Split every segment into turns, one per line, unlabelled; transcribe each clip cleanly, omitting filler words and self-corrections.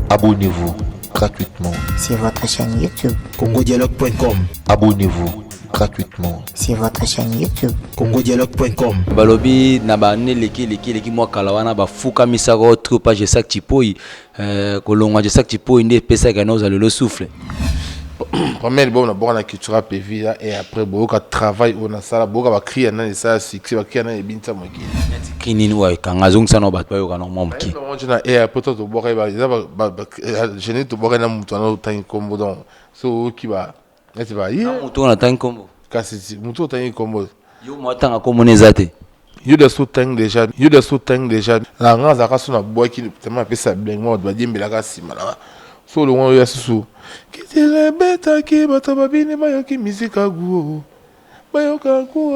Abonnez-vous gratuitement
sur votre chaîne YouTube.
congodialogue.com.
Abonnez-vous gratuitement
sur votre chaîne YouTube.
congodialogue.com.
Balobi na ba ne leki eleki eleki mwa kala wana bafukamisaka trop pa Gesac Tshipoyi, kolongwa Gesac Tshipoyi nde epesaka na ozala lelo souffle.
Premier album na boka na Cultura Pevila et après boyoka travail oyo nasala, boyoka bacri ya nani esala succès, bacri ya nani ebinisa mokili.
Neti cri nini oyo ekanga azongisa na bato bayoka na mwa moke?
Na et après to tobwaka eza générique, tobwaka na moto wana otangi nkombo. Donc so oyoki ba neti ba ye
moto oyo natangi nkombo.
Kasi moto otangi nkombo.
Yo mo atanga nkombo na eza te.
Yo de so otangi déjà, yo de so otangi déjà na nga azalaka so nabwaki tellement apesa blengo, bato badiembelaka nsima nanga. So olongo oyo ya susu kitila ebetaki, bato babini, bayoki misika gu, bayoka gu,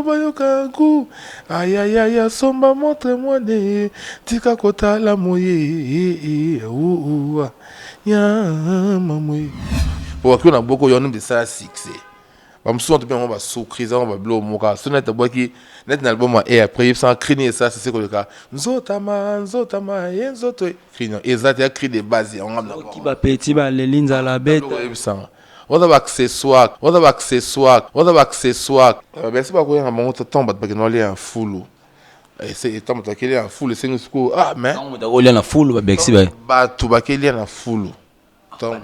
bayoka gu. Ayayaya, somba montre mwane, tika kotala moye nyama moye po baki na boko yo nde esala succès. Bamosusu wana tope yango basukri zango babiloko moka so neti abwaki neti na album e après yebisanga cri nini esala succès koleka nzotama nzotama ye nzoto. Cri non, eza te ya cri de base yango.
Oki bapeti baleli nzala beta.
Oyebisanga waza baaccessoire, waza baaccessoire, waza baaccessoire. Basi bakoyanga bango ntango bato bakende balia ya fulu, ntango bato bakelia ya fulu esengi sikoyo, ah mais
ntango moto akolia na fulu, babexi ba
bato bakelia na fulu.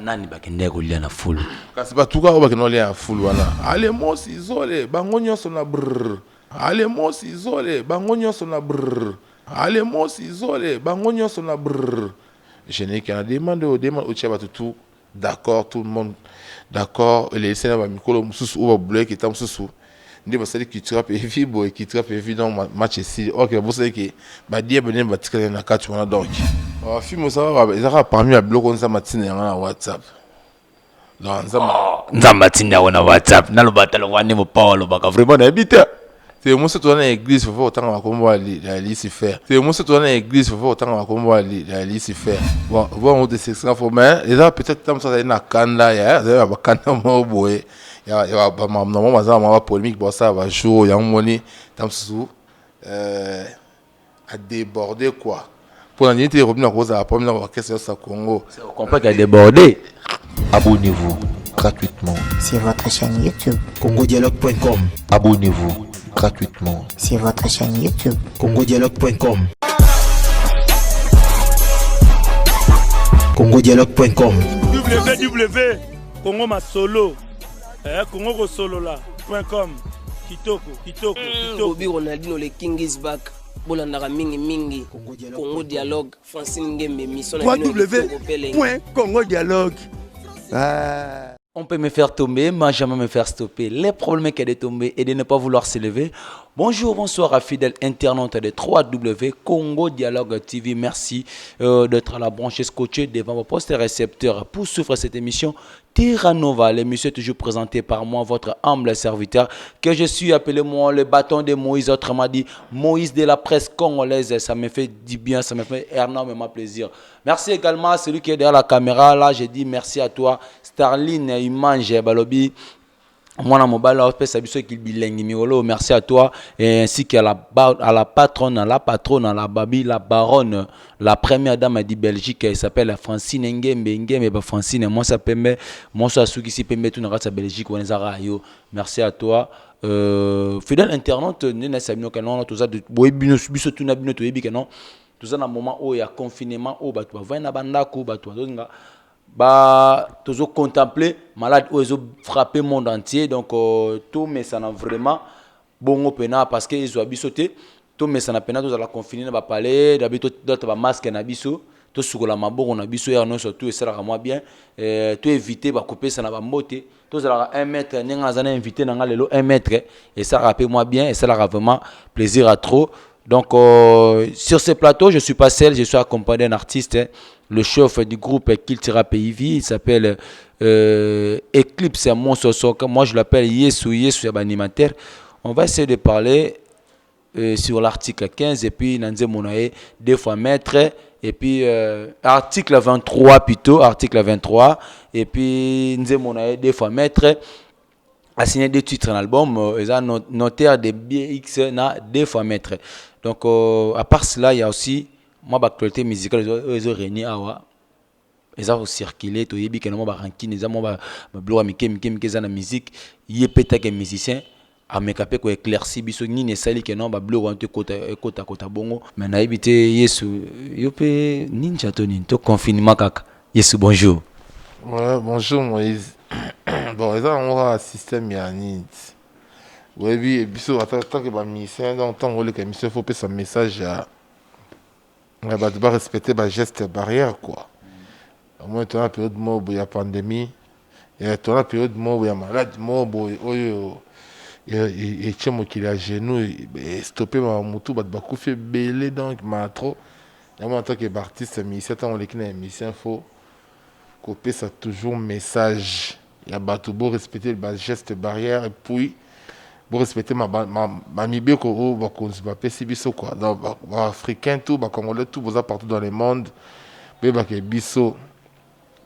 Nani bakendeki kolia na fulu?
Kasi bato kaka oyo bakende kolia ya fulu wana, ale mosi zole bango nyonso na brr, ale mosi zole bango nyonso na brr, ale mosi zole bango nyonso na brr. Générique na demande oyo demande otia bato tout d'accord, tout le monde d'accord. Elelisi na bamikolo mosusu oyo babulaki eta mosusu nde basali Cultura Pevi boye, Cultura Pevi. Donc match esili, ok, babosali ke badiebe nde batikali na kati wana. Donc film ezaka parmi ya biloko Nzambe atinda yango na WhatsApp. Donc Nzambe
Nzambe atinda yango na WhatsApp. Naloba talongo wane mopawa alobaka vraiment nayebi te.
Te, moso toza na église, faut kotanga bakombo ya Lucifer te. Moso toza na église, faut kotanga bakombo ya Lucifer. Bon, bon, de section fo, mais eza peut-être ta moso azali na kanda ya azali na bakanda moko boye ya bamakambo baza mwa bapolémique, basala bajour yango moni ta mosusu adébordé quoi. Mpona nini te Robin akozala parmi na baorchestre nyonso ya Congo?
Comprend qu'il a débordé.
Abonnez-vous gratuitement
sur votre chaîne YouTube.
congodialogue.com.
Abonnez-vous gratuitement
sur votre chaîne YouTube.
congodialogue.com. congodialogue.com.
Www Congo Masolo, Congo Kosolola.com. Kitoko, kitoko, kitoko.
Bobi Ronaldinho, le king is back. Bolandaka mingi mingi Congo Dialogue, Francine Ngembe, mission na bino ya kitoko pe elengi.
www.congodialogue. Ah.
On peut me faire tomber, mais jamais me faire stopper. Les problèmes qu'il y a de tomber et de ne pas vouloir s'élever. Bonjour, bonsoir à fidèles internautes de 3W Congo Dialogue TV. Merci d'être à la branche scotchée devant vos postes récepteurs pour suivre cette émission Terranova. L'émission est toujours présentée par moi, votre humble serviteur, que je suis appelé moi le bâton de Moïse, autrement dit Moïse de la presse congolaise. Ça me fait du bien, ça me fait énormément plaisir. Merci également à celui qui est derrière la caméra. Là, j'ai dit merci à toi, Starline Imange Balobi. Mwana mobali apesa biso bilengi mikolo, merci à toi et ainsi qu'à la patronne, la patronne, la babi, la baronne, la première dame du Belgique. Elle s'appelle Francine Ngembe Ngembe. Ba Francine mwasa pembe, mwasa asukisi pembe tu na kati ya Belgique wana ezaka yo. Merci à toi, fidèle internaute. Nde na bino ke non, toza boye bino biso tuna bino toyebi ke non, toza na moment oyo ya confinement oyo bato bavandi na bandako, bato bazolinga ba tozo contempler malade oyo ezo frapper monde entier. Donc tomesana vraiment bongo mpena parce que ezwa biso te. Tomesana mpena tozala confiné na bapalais na biso, tolata bamasque na biso, tosukola maboko na biso ya nyonso tu esalaka mwa bien. Toéviter bakopesa na bambote, tozalaka 1 mètre ndenge naza na invité na nga lelo. 1 mètre esalaka mpe mwa bien, esalaka vraiment plaisir à trop. Donc sur ce plateau, je suis pas seul, je suis accompagné d'un artiste, hein, le chef du groupe Cultura Pays. Il s'appelle Eclipse Monsoso. Moi, je l'appelle Yesu Yesu animateur. On va essayer de parler sur l'article 15 et puis Nanze Monae deux fois maître et puis article 23 plutôt, article 23 et puis Nze Monae deux fois maître a signé deux titres en album, ils ont notaire de BX na deux fois maître. Donc à part cela, il y a aussi Mwa ba actualité musicale oyo ezo régner awa, eza ko circuler, toyebi ke na mwa ba rancune, eza mwa ba biloko ya mike mike mike eza na musique. Ye mpe take musicien, ameka mpe ko éclaircir biso nini esali ke non, babiloko wana to ekota ekotakota bongo. Mais nayebi te, Yesu, yo mpe ninja to nini to confinement kaka. Yesu, bonjour.
Ouais, bonjour Moïse. Bon, eza nango kaka système ya nini ti. Oyebi biso ata tant que bamusicien, donc ntango oleka émission, faut opesa message ya bato barespecte bageste barrière, quoi. Omoni, tona période moko boye ya pandémie, tona période moko boye ya malade moko boye oyo etie mokili ya genou, estoppe mutu, bato bakufi ebele. Donc ma trop yango, en tant que baartiste musicien, ntango oleki na émission, faut kopesa toujours message ya bato borespecte bageste barrière et puis borespecte bamibeko oyo bakonzi bapesi biso, quoi. Donc baafricain tout, bacongolais tout, boza partout dans le monde, boyebaka biso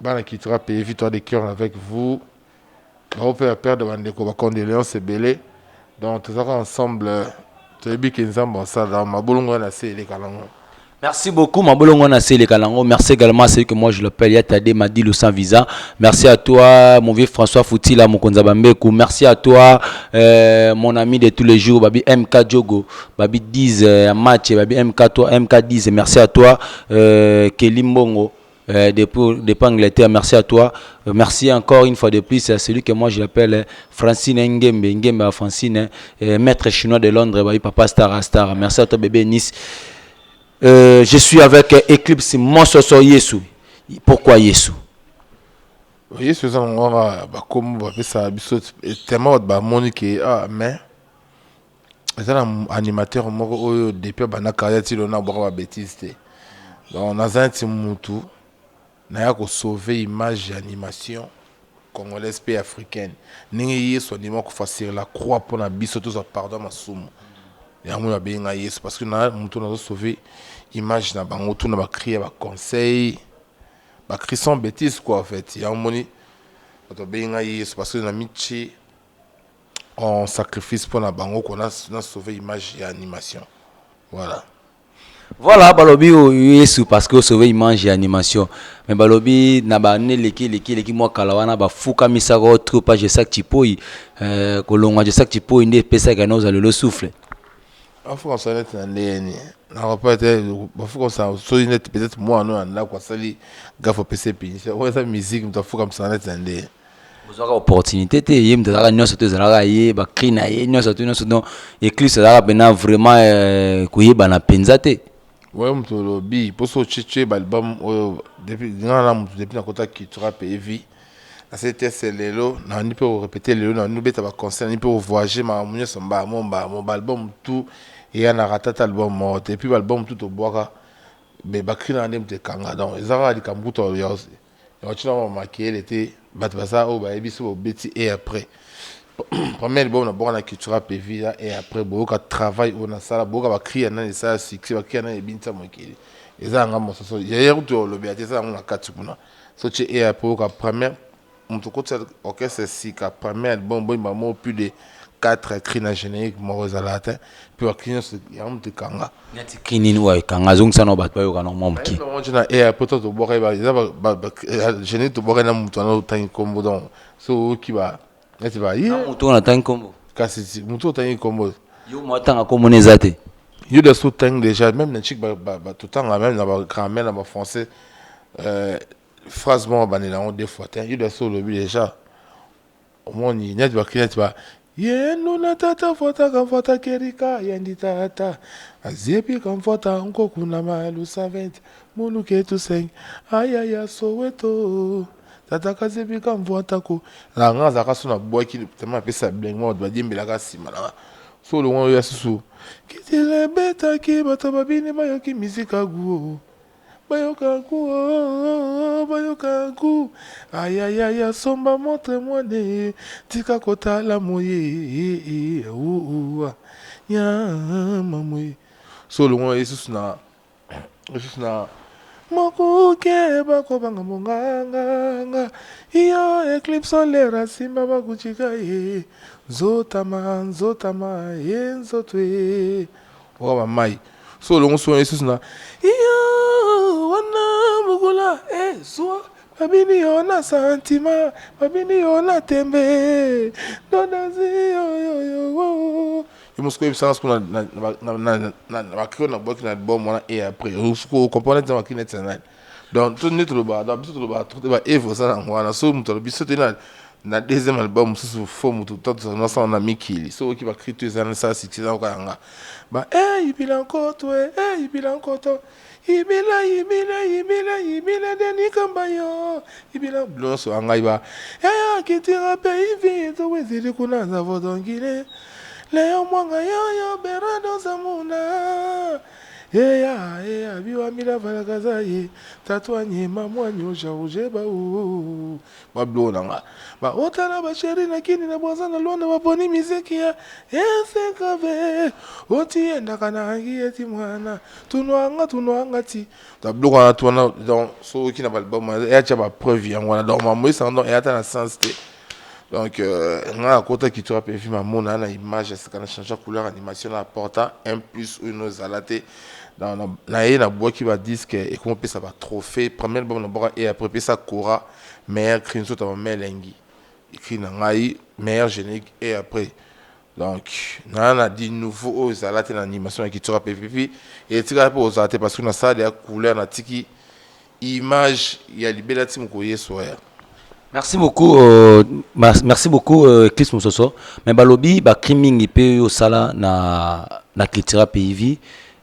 bana Cultura Pays Victoire de cœur avec vous. Bango mpe baperdre bandeko, bacondoléance ebele. Donc tozalaka ensemble, toyebi ke Nzambe asala mabolongo wana se eleka nango.
Merci beaucoup, Mabolongo Nassé Kalango. Merci également à celui que moi je l'appelle Yatade Madilou sans visa. Merci à toi, mon vieux François Foutila Mokonza Bambekou. Merci à toi, mon ami de tous les jours, Babi MK Djogo, Babi 10 match, Babi MK toi, MK 10. Merci à toi, Kelly Mbongo. Depuis Angleterre, merci à toi. Merci encore une fois de plus à celui que moi je l'appelle Francine Ngembe, Ngembe à Francine, maître chinois de Londres, Babi Papa Star à Star. Merci à toi, bébé Nice. Je suis avec Eclipse Monsoso Yesu. Pourquoi Yesu?
Yesu eza nango kaka bakombo bapesaka biso, tellement bato bamoni ke ah, mais eza na animateur moko oyo depuis abanda carrière ti lelo nabwaka babêtise te. Donc naza neti mutu naya kosauve image ya animation congolaise mpe africaine, ndenge Yesu andima kufa sur la croix mpona biso tozwa pardon masumu. Yango oyo babengi ngai Yesu, parce que na motu nazosauve image na bango tuna bacri ya baconseil, bacri sans bêtise, quoi. En fait, yango moni bato babengi ngai Yesu, parce que na mitie en sacrifice mpona bango, ko na sauve image ya animation, voilà.
Voilà, balobi oyo Yesu parce que osauve image ya animation. Mais balobi na bane eleki eleki eleki mwa kala wana, bafukamisaka trop pa Jesak Chipoi, kolongwa Jesak Chipoi nde epesaka na ozala lelo souffle.
Bafukamisa neti na ndenge nakopa te. Bafukamisa soki neti peut-être mwana oyo ya ndako asali gaffe, apesi epinisi. Oyo eza musique, moto afukamisa neti na ndenge?
Ozwaka opportunité te. Ye moto azalaka nyonso to ezalaka ye, bacri na ye nyonso to nyonso. Donc Eclipse azalaka mpena vraiment koyebana mpenza te.
Oyo moto olobi mposo otietie baalbum oyo depuis nga na motu, depuis nakota Cultura Pays Vie, nasali test lelo, nandi mpe korépéter lelo, nandi obeta baconcert, nandi mpe kovoyage, makambo nyonso mbamo mbamo. Baalbum tout eya na ratata album moko te. Et puis baalbum tout tobwaka, mais bacri na nde moto ekanga. Donc eza kaka likambo kutu ya watina makeyele te. Bato baza oyo bayebi so bobeti. Et après premier album nabwaka na Cultura Pays Vie, et après boyoka travail oyo nasala, boyoka bacri ya nani esala succès, bacri ya nani ebinisa mokili. Eza yanga mososo yaya kutu olobi ate, eza yango na kati kuna. So tie et après oyoka première moto okotisa orchestre sika, premier album, boyimba moko plus de 4 cri na générique moko ezalaka te. Mpe bacri nyonso yango moto ekanga.
Neti cri nini oyo ekanga? Azongisa na bato bayoka na mwa moke.
Na e après to tobwaka, eza générique tobwaka na moto wana otangi nkombo. Donc so oyoki ba neti ba
ye moto oyo natangi nkombo.
Kasi moto otangi nkombo.
Yo mo atanga nkombo na eza te.
Yo da so otangi déjà, même na chik totanga, même na bagrammaire na bafrançais, phrase moko bandela yango deux fois te. Yo da so olobi déjà, omoni neti bacri neti ba yenu na tata mfota mfota kerika yendi tata aziepi kamfota nkokuna malusa 20 muluke tuseng ayaya Soweto tata kazebi kamfota ko na nga azalaka so nabwaki tema apesa bleng moko, bato badiembelaka nsima nanga. So olongo oyo ya susu kitile ebetaki, bato babini, bayoki misika guo, bayoka gu, bayoka gu, ayayaya, somba montre mwane, tika kotala moye nyama moye. So olongo lisusu na lisusu na mokuke bakobanga monganganga iyo Eclipse olera nsima bakutika ye nzotama nzotama ye nzoto ye oka bamai. So olongo so lisusu na iyo wana mokula ezwa babini yo na sentiment, babini yo na tembe dodazi yoyoyo. Yo mosiko oyebisanga siko na bacri oyo nabwaki na album wana. Et après ocomprendre neti na bacri neti na nani. Donc to nde tolobaka, donc biso tolobaka trop te. Baeve oza nango wana. So moto alobi so te na deuxième album mosusu, fo moto nasala na mikili. So oyoki bacri to eza nasala succès nango kaka yanga ba e yibila nkoto e yibila nkoto, yibila yibila yibila yibila denikamba yo yibila bilo nyonso ya ngai ba yaya kitira pe ivi towezeli kuna za vodongile leo mwanga yoyo berado zamuna eya eya biwamila valakaza ye tatu anyema mwanyo jaujeba u babiloko na nga baotala basheri na kini na bwaza na lwanda baponi miziki ya esekave otiendaka na angi eti mwana tunwanga tunwanga ti babiloko wana tu wana. Donc soki na baalbum eya tia bapreuve yango wana. Donc mamoisanga, donc eya ta na sens te. Donc nga nakota Cultura Pays Vie, mamona na image ya sika, na change couleur, animation, na apporta un plus oyo no ezala te. Na ye nabwaki badisque, ekomi opesa batrophée. Premier album nabwaka e après epesa Kora meilleur cri, nzoto ya mama elengi, cri na ngai meilleur générique. Et après, donc naa na di nouveau oyo ezala te na animation ya Cultura Pays Vie, etikala mpe kozala te parce que nasala ya couleur, natiki image ya libela ti moko yeso ya.
Merci beaucoup, merci beaucoup Chris Mososo. Mais balobi ba cri mingi pe osala na Cultura Pays Vie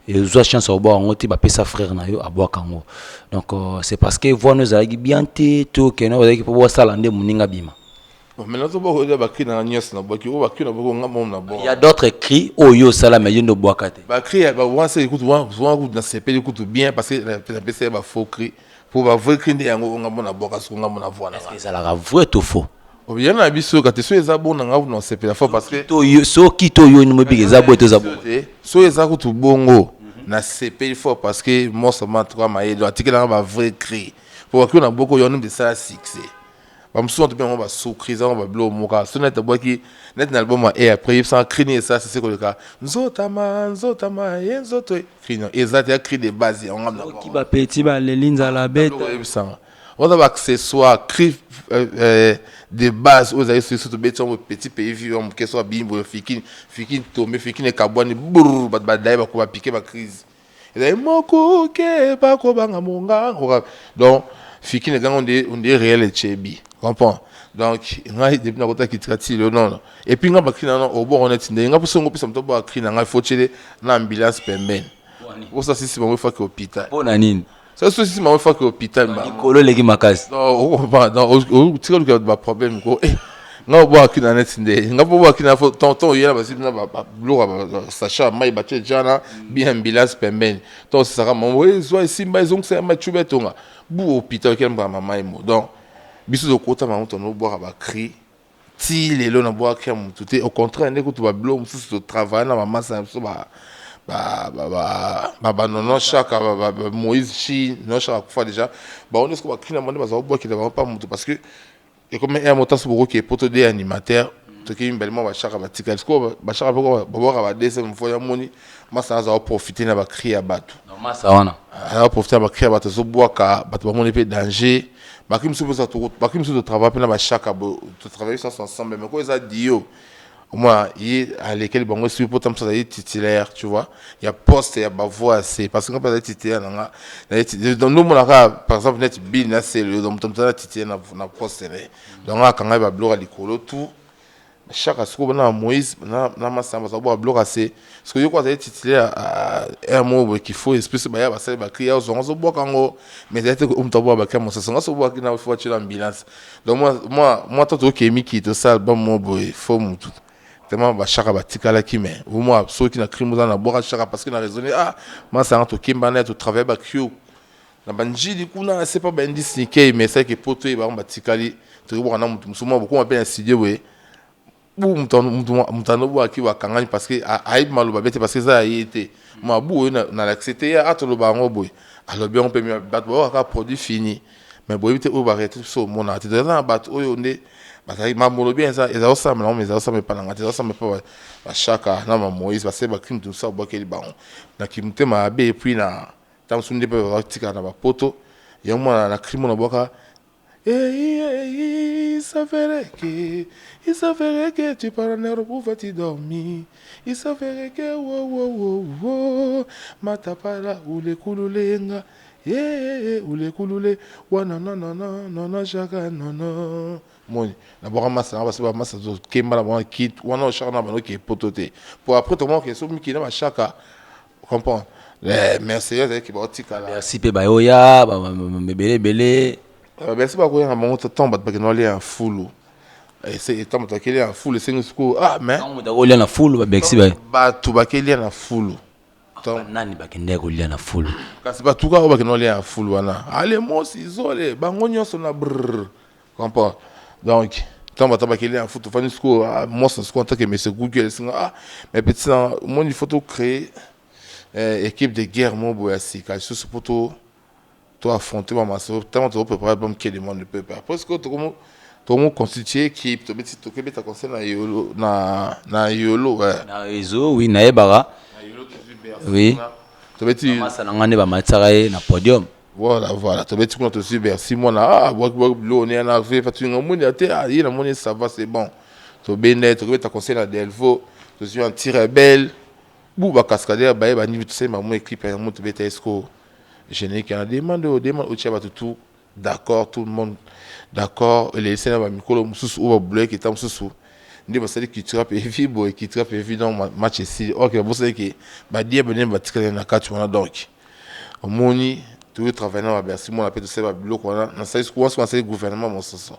ezwa chance obwaka yango te, bapesa frère na yo abwaka yango. Donc c'est parce que voix no ezalaki bien te to kene ozalaki mpo bosala nde moninga bima?
Bon, maintenant tobokoya bacri na nyonso nabwaki oyo, bacri nabwaki nga momo na
Il y a d'autres cris oyo osala mais yo nde obwaka te.
Bacri wana se kutu wana kutu nasepeli kutu bien parce que napesa ye bafaux cri. Po bavrai cri nde yango nga mo nabwaka soko nga mo na voix na nga.
Ezalaka vrai to faux?
Ya na biso kate so eza bon na nga na osepela fort parce que
Soki to yo mobiki eza boye to eza bongo.
So eza kutu bongo, nasepeli fort parce que mosoma en mayele atikelanga bavrai cri. Po bacri na boko yo nde esala succès, bamosusu wana tobenga yango basous-cri, eza ngo babiloko moko. So neti abwaki neti na album e après yebisanga cri nini esala succès koleka nzotama nzotama ye nzoto. Cri non, eza te ya cri de base yango nga.
Soki bapeti baleli nzala beta.
Oyebisanga wana baaccessoire. Cri de base oyo ezali soki tobeti yango petit pays vie ya moke, so abimi boye, fikini fikini tombe, fikini ekabwani brr, bato badaye bako bapike bacrise ezali mokuke bakobanga monga. Donc fikini egango nde réel echebi comprend. Donc ngai depuis nakota kitika ti lelo, non. Et puis nga bacri na nga obongo neti ndenge nga mposo ngo opesa moto aboka cri na ngai, faut tiele na ambulance pembeni osa sisi bango efaki hôpital.
Mpo na nini?
So sisi bango efaki hôpital.
Likolo eleki makasi.
Tika luka baproblème ko nga obwaka na neti nde nga mpo obwaka na tonton oyela basi na biloko, sachet ya mai batie jana bi ambulance pembeni to osisaka mamo ezwa esimba ezongisa ya mai cuba etonga bu hôpital okela mbaka mama emo. Donc biso tokota bango tono obwaka bacri ti lelo nabwaka ya motu te. Au contraire, nde kutu babiloko mosusu totravaille na bamasa na biso, banono Chaka, Moïse Chi no Chaka akufa déjà, bango nyonso bacri na bango nde bazala kobwakela bango pa motu parce que ekomi un moto so bokoki poto de animateur toki mibale mwa bachaka batikali sikoyo, bachaka mpe babwaka ba deuxième fois ya moni masa aza koprofite na bacri ya bato.
Masa wana.
Aza koprofite na bacri ya bato, azobwaka bato bamoni mpe danger. Bacri mosusu mpe bacri mosusu totravaille mpe na bachaka, totravaille nyonso ensemble, mais ko eza dio moi ye alekeli bango soki mpo mosusu azali titulaire, tu vois, ya poste ya bavoix ya se parce que nga mpe azali titulaire na nga. Donc ndomonaka par exemple neti bill na sele, donc moto moto aza titulaire na poste na ye. Donc nga akanga ye babiloko ya likolo tout chaque sikoyo na Moïse na Masamba baza bwa biloko ya se. Sikoyo yo ko azali titulaire un mot boye qu'il faut espèce baya basali bacri ya ozonga ozobwaka yango, mais ezali te moto abwaka bacri ya mososo. Nga so obwaki na fo batiela ambulance. Donc moi to tokei mikili tosala album mo boye, fo motu tellement bachaka batikalaki. Mais au moins soki na cri moza na bwaka chaka parce que na raisonné, ah masanga tokemba na ye, totravaille bacri na banjili kuna se pa baindisi nikei, mais esalaki poto ye bango batikali tokobwaka na motu mosusu mwa bokoma mpe na studio boye bu moto anobwaki bakangani parce que ayebi maloba be te parce que eza ya ye te. Ma bu oyo nalakisi te ye atoloba yango boye, alobi yango mpe bato babwakaka produit fini. Mais boyebi te oyo ba réalité biso omonaka te. Toza na bato oyo nde bazalaki makambo olobi eza osalama nango, mais eza osalama epa na nga te, eza osalama epa bashaka na ba Moïse. Basali ba crime, tout ça, obwakeli bango na kimotema mabe. Et puis na ntango mosusu nde mpe batikala na bapoto yango mwana na crime oyo nabwaka. Hey, hey, il s'avérait que tu pars en Europe, où vas-tu dormir? Il s'avérait que, wo, wo, wo, wo, matapala, ulekululenga, yeah, ulekulule, wana, non, non, non, non, non, chaka, non, non. Moni, na bwaka masa, na basi ba masa, zo kemba na bango kit, wana chaka na bango ke poto te. Pour après, tout le monde ke so miki na ba chaka, comprend? Les mercenaires qui baotikala.
Merci mpe bayoya ebele ebele.
Bercy bakoyanga bango ntango bato bakende balia ya fulu, ntango bato bakelia ya fulu, esengi sikoyo, ah, mais
ntango moto akolia na fulu, babercy ba
Bato bakelia na fulu.
Nani bakendeki kolia na fulu?
Kasi bato kaka oyo bakende balia ya fulu wana, ale mosi zole bango nyonso na brr, comprend? Donc ntango bato bakelia ya fulu, tofandi sikoyo, mosi sikoyo en tant que monsieur Google esinga, ah, mais petit na moni, il faut to créer équipe de guerre mo boye ya sika lisusu mpo to affronter bamasolo. Ntango tozopréparer album Ke demande le peuple, après sikoyo tokomo constituer équipe, tobeti, tokebeta concert na Yolo, na Yolo, ouais.
Na réseau, oui, nayebaka. Oui.
Tobeti.
Masa na nga nde bamatisaka ye na podium.
Voilà, tobeti kuna, tozwi Bercy mwana, ah, bwaki bwaki biloko ne yana ve fatuinga moni ate, ah, ye namoni, ça va, c'est bon. Tobenda ye, tokobeta concert na Delvaux, tozwi anti rebelle bu bacascadeur baye banini, tosali bango équipe yango, tobeta ye sikoyo générique na demande oyo demande otia bato tout d'accord, tout le monde d'accord. Elelisi na bamikolo mosusu oyo babloki eta mosusu nde basali cultura mpe evi boye, cultura mpe evi. Donc match esili, ok, babosali ke badiebe nde batikali na kati wana. Donc omoni, toyo travaille na babercy mwana mpe tosali babiloko wana. Nasali wana, nasali gouvernement mosusu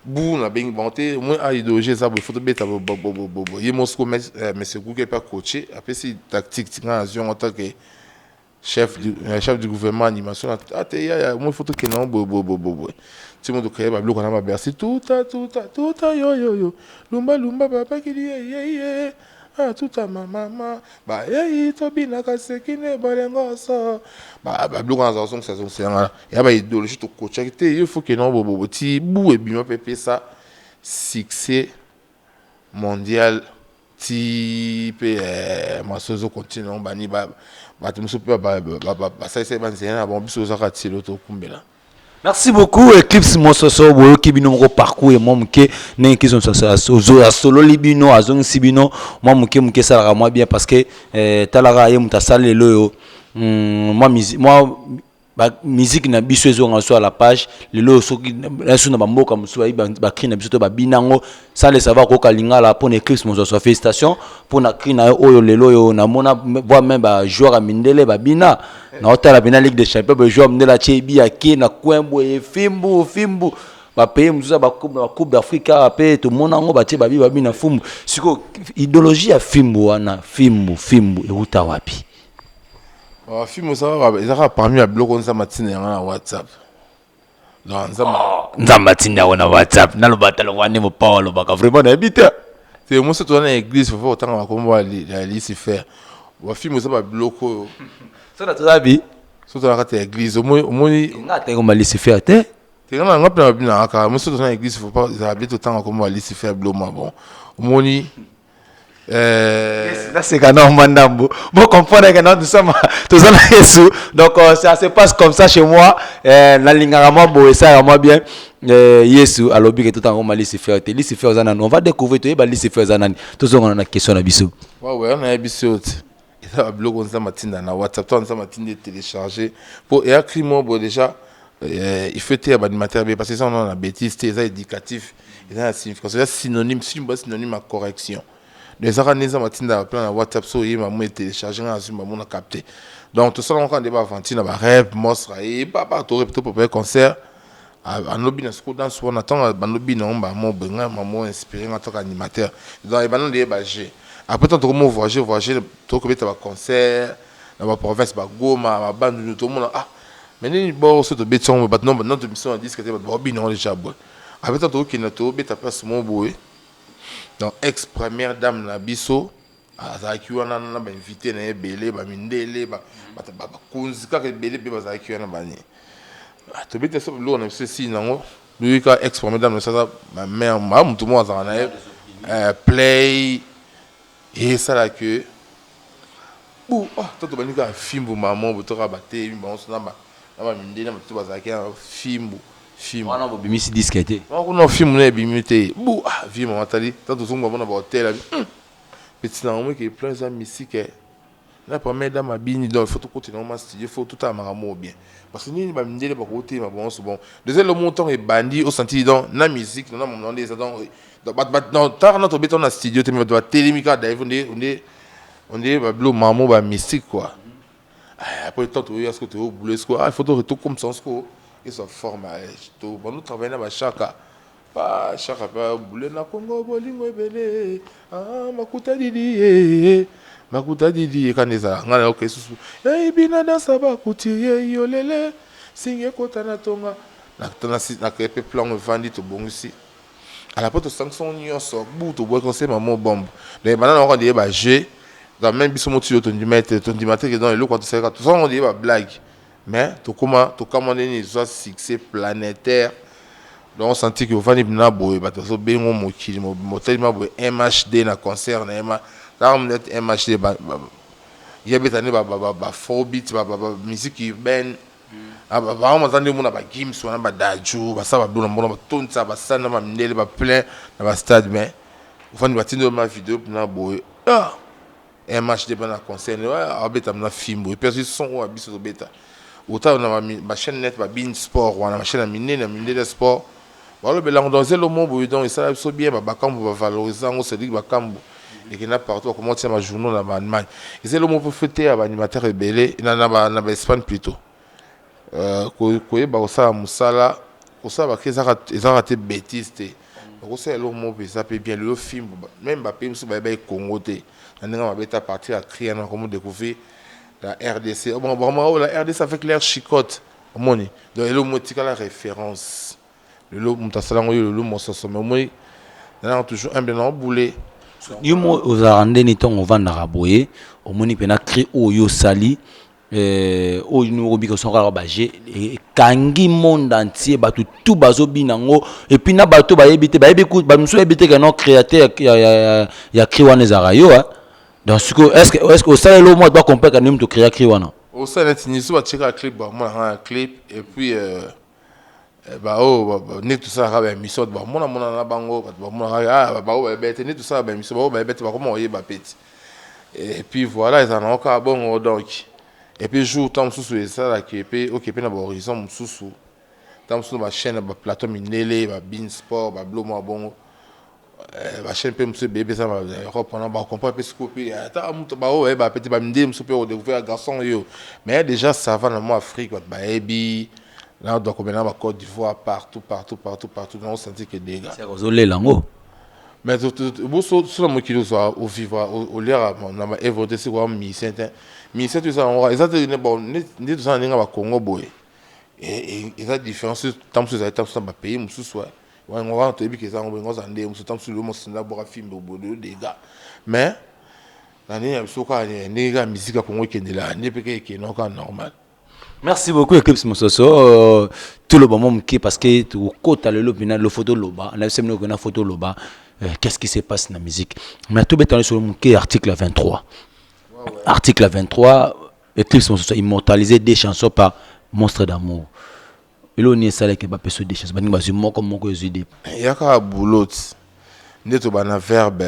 bu nabengi bango te. Omoni, a idéologie eza boye, faut tobeta boye. Ye mosiko monsieur Google mpe acoache, apesi tactique tinga nazwi yango en tant que chef du gouvernement animation. Ate yaya moi, faut tokende yango boye boye boye boye ti mo tokeye babiloko na babercy tuta tuta tuta yoyoyo lumba lumba babakili ye ye ah, tuta mamama bayei tobinaka sekine bolengoso. Babiloko wana azongisa zongisa yanga ya baidéologie tokotiaki te. Ye faut kende yango boye boye ti bu ebima mpe epesa succès mondial ti mpe maso ezocontinue yango. Bani bato mosusu mpe basalisaki banzela na bango, biso ozaka ti lelo tokumbela.
Merci beaucoup, Eclipse Mososo. Boyoki bino moko parcours ya mwa moke ndenge Eclipse Mososo asololi bino, azongisi bino mwa moke moke. Esalaka mwa bien parce que talaka ye moto asali lelo oyo mwa musique na biso ezonga so à la page lelo. Soki naso na bamboka mosusu bayi bacri na biso to babina yango sans le savoir, koyoka lingala mpona Eclipse Mososo. Félicitation mpona cri na yo oyo lelo oyo namona voi même bajoueur ya mindele babina. Naotala mpena Ligue des champions, bajoueur mindele atie ebi ake na coin boye, fimbu fimbu. Bapays mosusu ya bacoupe d'Afrique awa mpe tomona yango, batie babi babi na fumbu. Sikoyo idéologie ya fimbu wana, fimbu fimbu euta wapi?
Film eza kaka parmi ya biloko Nzambe atinda yango na WhatsApp. Donc Nzambe
Nzambe atinda yango na WhatsApp. Naloba taloko wane mopawa alobaka vraiment, nayebi te.
Te, moso toza na église, faut otanga bakombo ya Lucifer. Bafilm eza babiloko oyo.
Sona toza bi
So toza na kati ya église, omoni.
Nga atangi komba Lucifer te.
Te, nga nga mpe na babinaka kaka moso toza na église, faut pas ezala bien totanga kombo ya Lucifer. Biloko ma bon, omoni.
Naseka na mwa ndambo, bon, comprendre que non, nous sommes toza na Yesu. Donc ça se passe comme ça chez moi. Nalingaka mwa boye, esalaka mwa bien. Yesu alobi ke totanga koma Lucifer te. Lucifer eza nani? On va découvrir, toyeba Lucifer eza nani. Tozongana na question na biso.
Wawe, nayebi so te, eza babiloko Nzambe atinda na WhatsApp to Nzambe atinda etélécharge mpo eya cri moko boye déjà. Il faut te ya baanimateur be parce que eza wana na bêtise te, eza éducatif, eza na signification, eza synonyme, film ba synonyme ya correction. Donc ezaka nde Nzambe atinda plan na WhatsApp, so oyeba mo etélécharge, nga nazwi bamo na capté. Donc tosalango kaka nde baaventure na barêve monstre aye papa, toprépare concert, alobi na siko danse wana. Ntango balobi na ngo bamo boye, ngai mamo inspiré nga toka animateur. Donc ebanda nde yeba jeu. Après, ntango tokomo voyager voyager, tokobeta baconcert na baprovince, bagoma, babandundu, tomona, ah, mais nini bo so tobeti yango, bato non tomission na disque te, bato baobina yango déjà boye. Après, ntango tokokende tobeta place moko boye, donc ex première dame na biso azalaki wana na bainvité na ye ebele, bamindele, bakonzi kaka ebele mpe bazalaki wana bani. Ah, tobeti so biloko na biso esili nango. Loyika ex première dame na biso aza ma mère, ma motu moko azalaka na ye play esala ke bu ah to tobandi kaka fimbu mama bo toka batemi bango so na ba na bamindele na bato bazalaki na fimbu fimbu
wana bobimisi disque te.
Wana kuna fimbu na ebimi te bu ah vie mama tali ta tozonga bango na bahotel abi petit na ngo ke plan eza mystique na première dame abini. Donc il faut tokotela ngo ma studio, faut totala makambo oyo bien, parce que nini bamindele bakotelema bango so. Bon, déjà le montant ebandi osenti donc na musique na na nde eza donc donc tard na tobeta na studio te, mais bato batelemi kaka daive onde babilo mamo bamystique quoi. Ah, après temps toyoya siko toyobule siko, ah, il faut tokomisa siko ezwa forme. To bando travaille na bashaka pa shaka mpe bule na Kongo bolingo ebele. Ah, makuta didi ye makuta didi ye kani ezala ngai nayoka lisusu ebina dansa bacouturier yo lele singi ekota na tonga nakeye mpe plan evandi tobongisi ala mpo tosangisi yango nyonso bu tobwaki nsema mo bombe. Donc ebanda na kaka ba jeu. Donc même biso moti oyo tondima ete tondima te ke donc eloko tosalaka tosalaka ngo ba blague, mais tokóma tokama ndeni ezwa succès planétaire. Donc osenti ke ovandi mpena boye, bato bazobenga mokili motelema boye MHD na concert na ye ma taka neti MHD ye abeta nde ba afrobeat, musique urbaine. Bango baza nde omona bagims wana, badadju basala babilo na mbona batondisa basali na bamindele baplein na bastade. Mais ofandi batindi oyo ma video mpena boye, ah MHD mpe na concert abeta na fimbo et puis azwi son oyo ya biso tobeta. Otala na bachaîne net babine sport wana, bachaîne ya minene ya mindele sport balobela yango. Donc eza elomo boye, donc esala biso bien. Bakambo bavalorize yango, c'est-à-dire bakambo ekenda partout, bakoma kotia bajournaux na baAllemagne. Eza elomo mpo fete ya baanimateur ebele na baEspagne plutôt. Koyeba kosala mosala, kosala bake ezalaka te bétise te, bakosala eloko moko mpe eza mpe bien. Lelo fimbu même bapays mosusu bayeba Congo te na ndenge babeta partir ya cri wana, bakomo découvrir la RDC. Vraiment la RDC avec l'air chicote omoni. Donc eloko moko etikala référence lelo, moto asala yango yo lelo mososo, mais omoni nananga toujours humble na obule.
Yo mo ozalaka ndeni ntongo ovandaka boye, omoni mpena cri oyo osali, oyo nini okobika so kaka baje ekangi monde entier, bato tout bazobina yango. Et puis na bato bayebi te, bayebi bamosusu bayebi te ke non, créateur ya cri wana ezalaka yo. Donc sikoyo est ce que osala eloko moko bacomprendre nini moto créa cri wana?
Osala neti niso batieka clip, bamonaka na clip et puis baoyo nde tosalaka baémission, bato bamonamona na bango, bato bamonaka baoyo bayeba te nde tosalaka baémission, baoyo bayeba te bakoma koyeba pe ti. Et puis voilà, ezala nango kaka bongo. Donc et puis jour ntango mosusu esalaki epe oke mpe na bahorizon mosusu, ntango mosusu na bachaîne na baplateau mindele, babin sport, babilo mwa bongo, bachaîne mpe mosusu ebele mpe eza na Europe wana, bacomprendre mpe sikoyo mpe ata moto baoyo bayeba pe te, bamindele mosusu mpe kodécouvrir garçon oyo. Mais déjà ça va na mwa Afrique, bato bayebi na doit komela na baCôte d'Ivoire, partout partout partout partout. Donc osenti ke dega
ozolela yango.
Mais boso so na mokili ozwa ovivre oliaka na baevre te, sikoyo musicien te, musicien to eza yango eza te. Bon, nde toza na ndenge ya bakongo boye, eza différence. Ntango mosusu ezali, ntango mosusu na bapays mosusu wango wana toyebi ke eza yango boye, ozala nde mosusu ntango mosusu lelo mosinda bwaka fimbe boye dega. Mais na ndenge ya biso kaka, ndenge kaka musique ya Kongo ekendela nde mpe kaka ekende kaka normal.
Merci beaucoup Eclipse Mososo. Toloba mwa moke parce que tokota lelo mpena lo photo loba na biso mino na photo loba qu'est-ce qui se passe na musique. Mais tobeta lisolo moke article 23. Article 23, Eclipse Mososo immortalisé des chansons par Monstre d'amour. Eloko nini esalaki bapesa deux chansons, baningi bazwi moko moko, ezwi deux?
Eya kaka boulot nde tobana verbe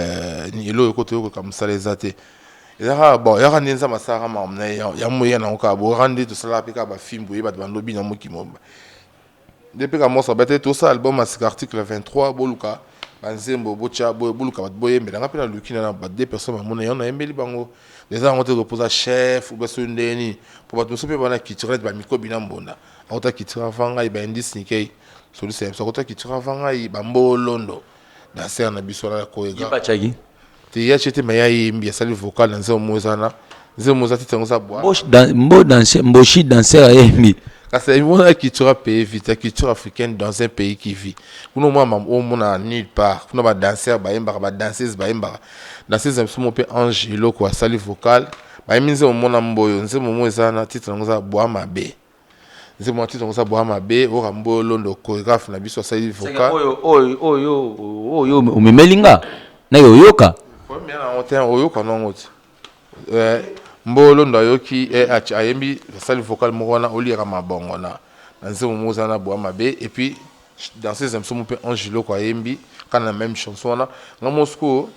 eloko ekota oyokoka mosala eza te, eza kaka bon, yaka nde Nzambe asalaka makambo na ye ya moya nango kaka boyaka nde tosalaka mpe kaka bafilme boye, bato bandobi na mokili mobimba nde mpe kamosa bate. Tosala album ya sika article 23, boluka banzembo botya, boluka bato boyembela. Nga mpe naluki na ba deux personnes bamona yango, nayembeli bango. Eza yango te kopoza chef ou soki ndenge nini, po bato mosusu mpe bana culturel bamikobi na mbonda akota culture avant ngai, baindice nikei solution ya biso akota culture avant ngai, bambolondo danser na biso wana koyega te ya te, me ya yembi asali vocal na nzembo mo eza na nzembo mo eza tite yango eza bwa.
Mboshi danser ayembi.
Kasi mona culture pays vit la culture africaine dans un pays qui vit kuna, omona omona nulle part kuna badanser bayembaka, badanseuse bayembaka. Danseuse na biso mo mpe Ange eloko asali vocal, bayembi nzembo mona mboyo, nzembo mo eza na titre yango eza bwa mabe. Nzembo wana titre yango eza Boa Mabe, Ora Mboyo Londo choregraphe na biso asali vocal.
Oyo oyo oyo oyo omemeli nga naye oyoka.
Problème ya nango te, oyoka nango te. Eh, Mboyo Londo ayoki eh, ayembi asali vocal moko wana oliaka mabongo na na nzembo moko eza na Boa Mabe et puis danseuse na biso moko mpe Ange Loko ayembi kaka na même chanson wana. Nga moko sikoyo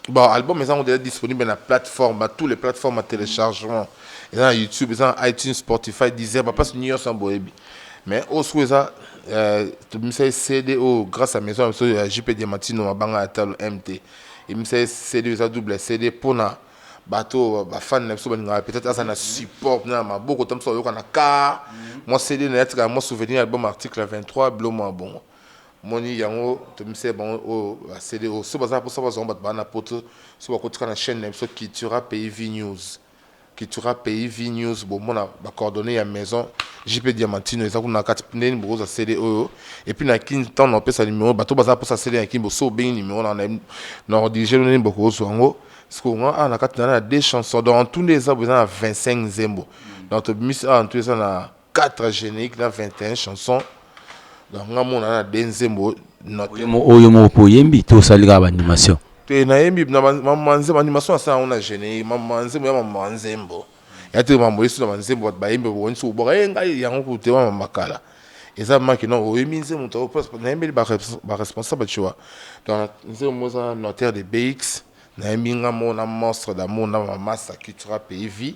Bon, album eza déjà disponible na plateforme, ba tous les plateformes à téléchargement. Eza na YouTube, eza na iTunes, Spotify, Deezer, ba place nyonso boyebi. Mais au sous eza euh, tobimisa CD oyo grâce à maison ya biso ya JP Diamantino mabanga ya talo MT. Ebimisa CD eza double CD pona bato ba fan na biso balingaka peut-être aza na support na maboko ta mosusu ayoka na car mwa CD na ye atikala mwa souvenir album article 23 bilo mwa bongo. Omoni yango tobimisaki bango oyo ba CD oyo soki baza na posa bazwa yango bato baa na poto soki bakoti kaka na chaîne na biso Cultura Pays Vie News Cultura Pays Vie News bomona ba coordonnées ya maison JP Diamantino eza kuna na kati ndeni bokozwa CD oyo et puis na kin ntango na kopesa numero bato baza na posa CD na kin bo soki obengi numero na na kodirige ndeni bokozwa yango sikoyo nga awa na kati na na deux chansons donc en tout nde eza boye eza na 25 nzembo donc tobimisi awa en tout eza na 4 générique na 21 chansons donc nga mona na de nzembo
oyo moko mpo oyembi to osali kaka baanimation
te nayembi na mama nzembo animation asala yango na générique mama nzembo ya mama nzembo ya te mambo yesu na banzembo bato bayembi bokonisi kobwaka ye ngai yango kutu te mama makala eza maki non oyembi nzembo to nayembeli baresponsable tu vois donc nzembo mo eza notaire de bx nayembi nga moko na monstre d'amour na mamasa cultura pays vie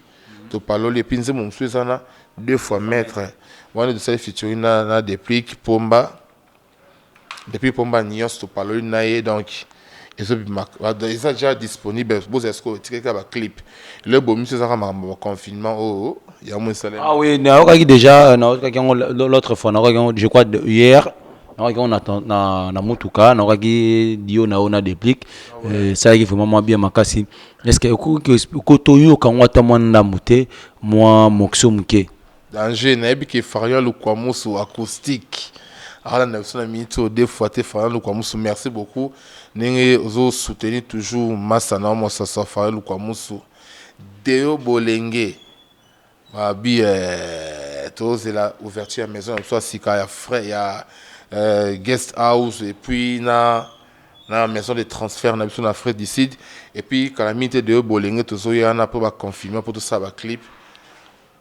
topaloli epuis nzembo mosusu eza na deux fois maître wana tosali featuring na, na Deplick Pomba depuis Pomba nyonso topaloli na ye donc ezobima eza déjà disponible bozala sikoyo etikali kaka baclip le bomiso ezaka makambo ya confinement oyo yango esalemi.
Ah oui, nayokaki déjà, nayokaki yango l'autre fois, nayokaki yango je crois hier, nayokaki yango na, na, na motuka, nayokaki dio na yo na Deplick, esalaki vraiment mwa bien makasi. Est-ce que okoki kotoyoka yango ata mwa ndambo te, mwa morceau moke?
Danger, nayebi ke Farion Lukwamusu acoustique alanda biso na minute oyo deux fois te. Farion Lukwamusu, merci beaucoup ndenge ozo soutenir toujours masa na mosasa. Farion Lukwamusu, Deo Bolenge babi eh, tozela ouverture ya maison na biso ya sika ya frais ya guest house et puis na maison de transfert na biso na Afrique du Sud. Et puis kala mingi te, Deo Bolenge tozoya wana mpo baconfirme mpo tosala baclip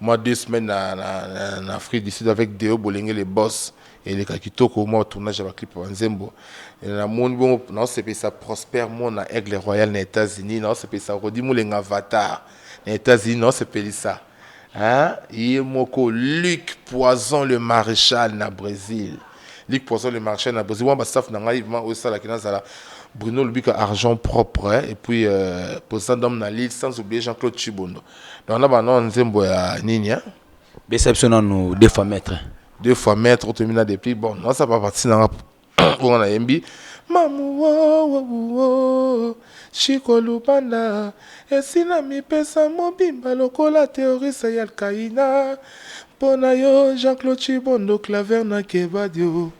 moi 2 semaines na Afrique du Sud avec Deo Bolenge le boss. Eleka kitoko mwa tournage ya baclip ya banzembo. Namoni bongo naosepelisa Prosper Mona Aigle Royal na États-Unis, naosepelisa Rodi Mulenga Avatar na États-Unis, naosepelisa hein, ye moko Luc Poison le Maréchal na Brésil, Luc Poison le Maréchal na Brésil. Wana bastaff na ngai vraiment oyo esalaki nazala Bruno Lubika argent propre hein, et puis président d'homme na Lille, sans oublier Jean-Claude Chibondo. Donc na bana nzembo ya nini hein?
Besa biso nanu deux fois maître.
Deux fois maître otomi na depuis bon naza ba parti nanga oyo nayembi mamu wo Chiko Lubanda esi na mipesa mobimba lokola terroriste ya Alkaïna mpo na yo Jean-Claude Chibondo Claver na Kebadio.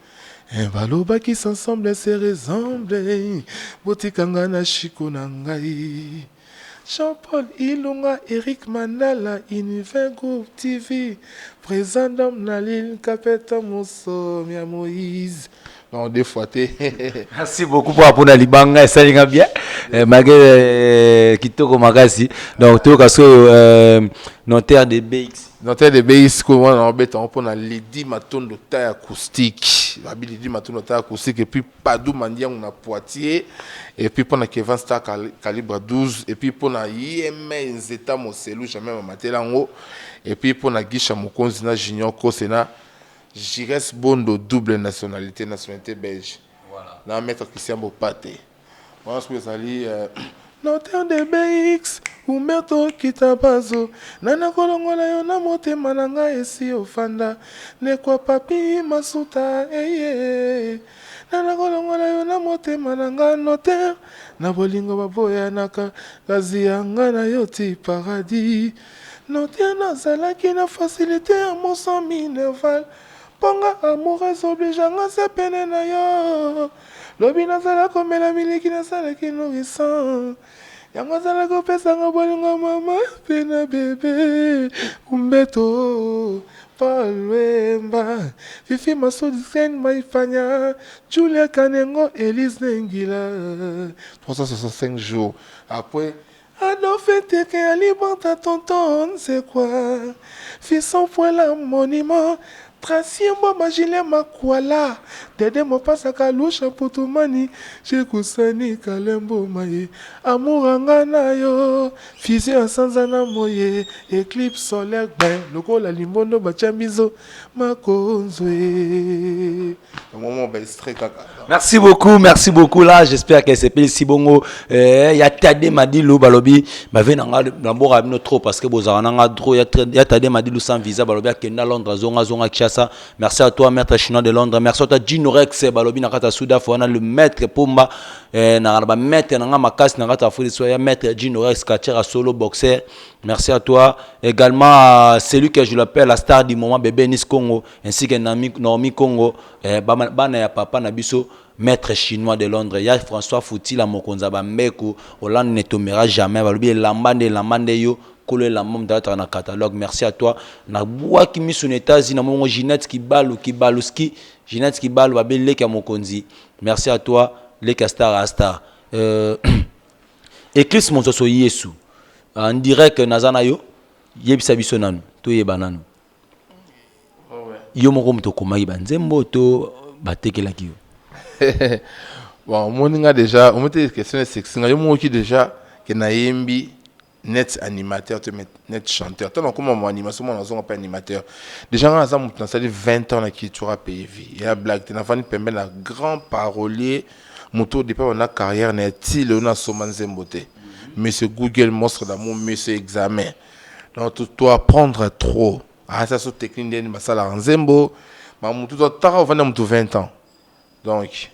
Balobaki s'ensemble se ressemble botikanga na Chiko na ngai Jean-Paul Ilunga, Eric Mandala, Univers Group TV, président d'homme na Lille, Kapeta Moussom, ya Moïse. Non, deux fois te.
Merci beaucoup pour apona libanga esalinga bien. Malgré kitoko makasi. Donc toyoka so notaire de BX.
Notaire de BX ko wana obeta mpona Lady Matondo taille acoustique. Babi Lady Matondo taille acoustique et puis Padou Mandiangu na Poitiers et puis mpona Kevin Star calibre 12 et puis mpona Yeme Nzeta Moselu jamais mamatela yango et puis mpona Gisha Mokonzi na Junior Kose na Jires Bondo double nationalité, nationalité belge. Voilà. Na maître Christian Bopate. Wana soki ezali notaire de BX Umberto Kitabazo nana kolongola yo na motema na ngai esi ofanda ndekwa papi masuta eye nana kolongola yo na motema na ngai notaire na bolingo baboyanaka kasi yanga na yo ti paradis notaire nazalaki na facilité ya moso minerval mponga amour ezobligeanga se pene na yo lobi nazala komela miliki nasalaki nourrisson yango azala kopesanga bolingo mama mpe na bebe Umbeto. Paul Wemba, Fifi Masudi Sen Maifanya, Julia Kanengo, Elise Nengila. 365 jours. Après, Adolphe Teke Alibanta Tonton, c'est quoi? Fisson Poela Monument, Tracy Mboma Julien Makwala, Dede Mopasa Kalusha Putumani, Jekusani Kalembo Maye, Amour anga na yo, Fusion ya sanza na moye, Eclipse solaire ben, lokola limbondo batia miso, makonzwe. Moment ba extrait kaka.
Merci beaucoup, merci beaucoup là, j'espère que c'est Sibongo eh ya Tade Madilu balobi bave na nga na mboka bino trop parce que bozala na nga trop ya ya Tade Madilu sans visa balobi akenda Londres zonga zonga Kinshasa. Merci à toi maître chinois de Londres, merci à toi Gino Rex balobi na kata Sudaf wana le maître Pomba eh na ba maître na nga makasi na kata Afrique ya maître Gino Rex catcheur solo boxer. Merci à toi également à celui que je l'appelle la star du moment bébé Nice Congo ainsi que Naomi, Naomi Congo eh, bana ya papa na biso maître chinois de Londres ya François Futila mokonza ba mbeko Hollande ne tombera jamais balobi elamba nde elamba nde yo kolo elamba moto alataka na catalogue. Merci à toi na bwaki miso na États-Unis na mongo Ginette Kibalu Kibaluski Ginette Kibalu babe leki ya mokonzi. Merci à toi leki ya star à star Eclipse Monsoso Yesu en direct naza na yo yebisa biso nanu toyeba nanu yo moko moto okomaki banzembo to batekelaki yo?
Bon, omoni nga déjà, omoni te question esexi nga yo mokoki déjà ke nayembi net animateur te net chanteur. Ntango nakoma mo animation mwana nazonga mpe animateur déjà. Nga naza moto nasali 20 ans na culture pays vie ya blague te. Nafandi pembe na grand parolier, moto au départ na carrière na ti lelo nasomba nzembo te, monsieur Google, monstre d'amour, monsieur examen. Donc to apprendre trop asa so technique ndeni basalaka nzembo bamutu totaka ovanda motu 20 ans donc.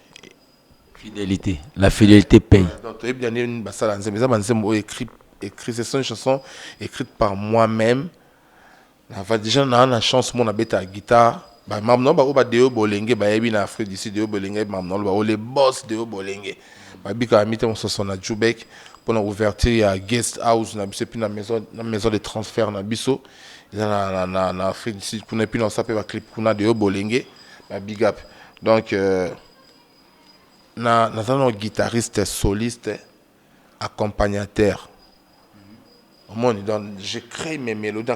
Fidélité, la fidélité paye.
Donc toyebi ndeni basala nzembo. Eza banzembo oyo écrit, ce sont une chanson écrite par moi-même. Nava déjà naa na chance mo nabeta guitare. Bamambo na bango badeo bolenge bayebi na Afrique du Sud, deo bolenge mambo na bango, les boss deo bolenge babikaka mite mososo na Jubek mpona ouverture ya guest house na biso, epuis na maison de transfert na biso eza na Afrique du Sud kuna, epuis naosa mpe baclip kuna. Deo bolenge ba big up. Donc na naza na guitariste soliste accompagnateur, omoni. Donc je crée mes mélodies,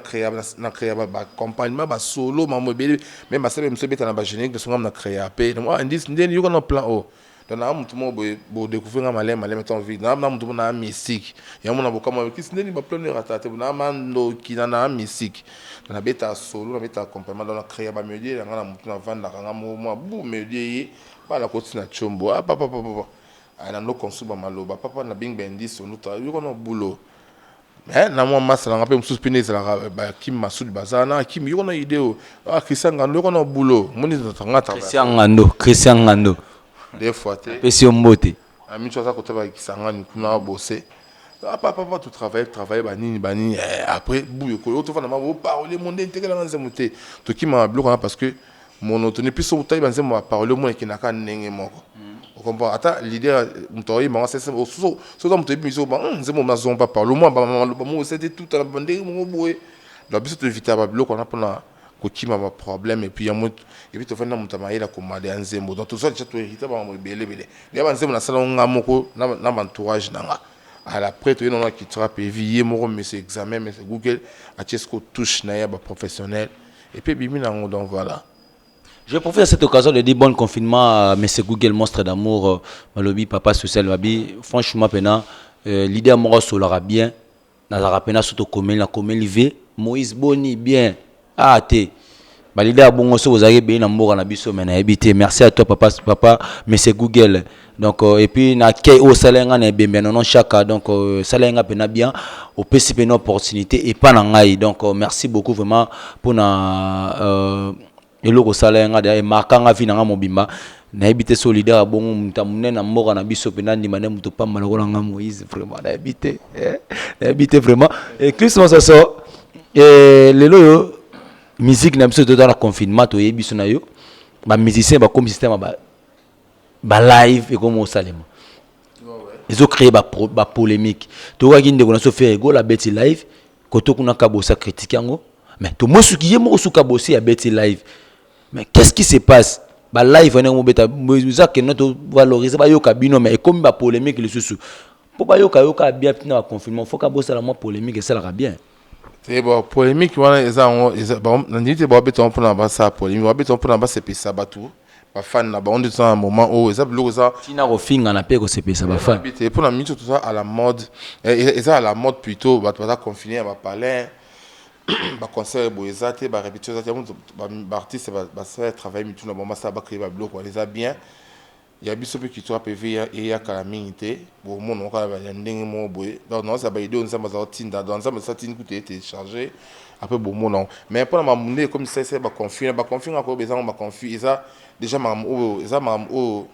na créa baaccompagnement, basolo, mambo ebele. Même basala mosu ebeta na bagénérique de ngam na créa mpe indice ndeni yoka na plan o. Donc naa motu moko boye bodécouvrir nga maleme maleme ntango vie naa na motu moko naa mystique yango na bokamwa kisi ndeni baplan erata te. Naa mandoki na naa mystique, nabeta solo, nabeta accompagnement. Donc na créa bamélodie yanga na motu, navandaka nga moko mwa bu mélodie ye bana koti na tshombo, ah papa papa nando construire bamaloba papa nabengi baindice onuta yoka na bulo na mwa masa nanga mpe mosusu mpe nde ezalaka bakim Masudi baza na Kim yoko na idée o, ah Christian Ngando yoko na bulo moni nga.
Christian Ngando, Christian Ngando.
Des fois te.
Pesi yo mbote.
Amitu aza kota bakisangani kuna bose, ah papa papa, tu travaille travaille banini banini. Après buyo koyo tofanda ma bo parole monde ntekelanga nzembo te, tokimaka biloko wana parce que monotonie. Puis soki otali banzembo ya parole, omona ekendaka ndenge moko, ocomprend. Ata leader moto aoyembanga soki moto oyebi biso nzembo nazonga pa parole omona bamaloba moko esete tuta na ndenge moko boye. Donc biso toevitaka babiloko wana mpona kokima baproblème. Et puis yango, et puis tofandi na moto ya mayele akomada ya nzembo. Donc tozwa déjà tohérita bango ebele ebele ya banzembo nasala nga moko na baentourage na nga. À l'après toye nano akitira pevi ye moko monsieur examen, monsieur Google atie siko touche na ye ya baprofessionnel et puis ebimi nango. Donc voilà.
Je profite de cette occasion de dire bon confinement à M. Google, monstre d'amour, Malobi, papa social, Babi. Franchement, pena, leader moko solara bien, nazalaka pena soto komeli na komeli ve Moïse boni bien. Ah te, baleader ya bongo so bozalaki ebele na mboka na biso, mais nayebi te. Merci à toi papa, papa monsieur Google. Donc et puis na kei oyo osala nga na ebembe ya nonon chaka. Donc osala nga mpena bien, opesi mpena opportunité epa na ngai. Donc merci beaucoup vraiment mpona eloko osala nga deja emarka nga vie na nga mobimba. Nayebi te so leader ya bongo moto ya monene na mboka na biso mpena ndima nde moto pamba lokola nga Moïse. Vraiment nayebi te, nayebi te vraiment. Eclipse Mososo, lelo oyo musique na biso toza na confinement, toyebi biso na yo bamusicien bakomi système ba live ekomi osalema, ezocréer bapolémique. Tokokaki ndeko na so Ferre Gola abeti live koto kuna, kabosa critique yango. Mais tomoni soki ye moko suka bosi abeti live. Mais qu'est-ce qui se passe? Ba live wana mobeta eza kende to valoriser, bayoka bino, mais ekomi ba polémique lisusu. Mpo bayoka yoka bien ntina ba confinement, faut ka bosala mwa polémique, esalaka bien.
Te, bon, polémique wana eza yango, nandimi te. Babeta yango mpona basala polémique, babeta yango mpona basepelisa bato, bafani na bango. Nde toza na moment oyo eza biloko eza
ntina kofingana mpe kosepelisa bafani.
Te, mpona mingi toza à la mode, eza à la mode plutôt. Bato baza confiné ya bapalin, baconcert boye eza te, barépétition eza te. Baartiste basala travail mitu na bango, basala, bacréer babiloko wana, eza bien. Ya biso mpe culture PV eyakala mingi te. Bomona kaka ya ndenge moko boye. Donc naozala baidée oyo Nzambe aza kotinda. Donc Nzambe aza tindi kutu etélécharge après, bomona. Mais mpona makambo nde ekomi sese baconfine, baconfine kaka koyoba, ezango baconfine, eza déjà makambo oyo, eza makambo oyo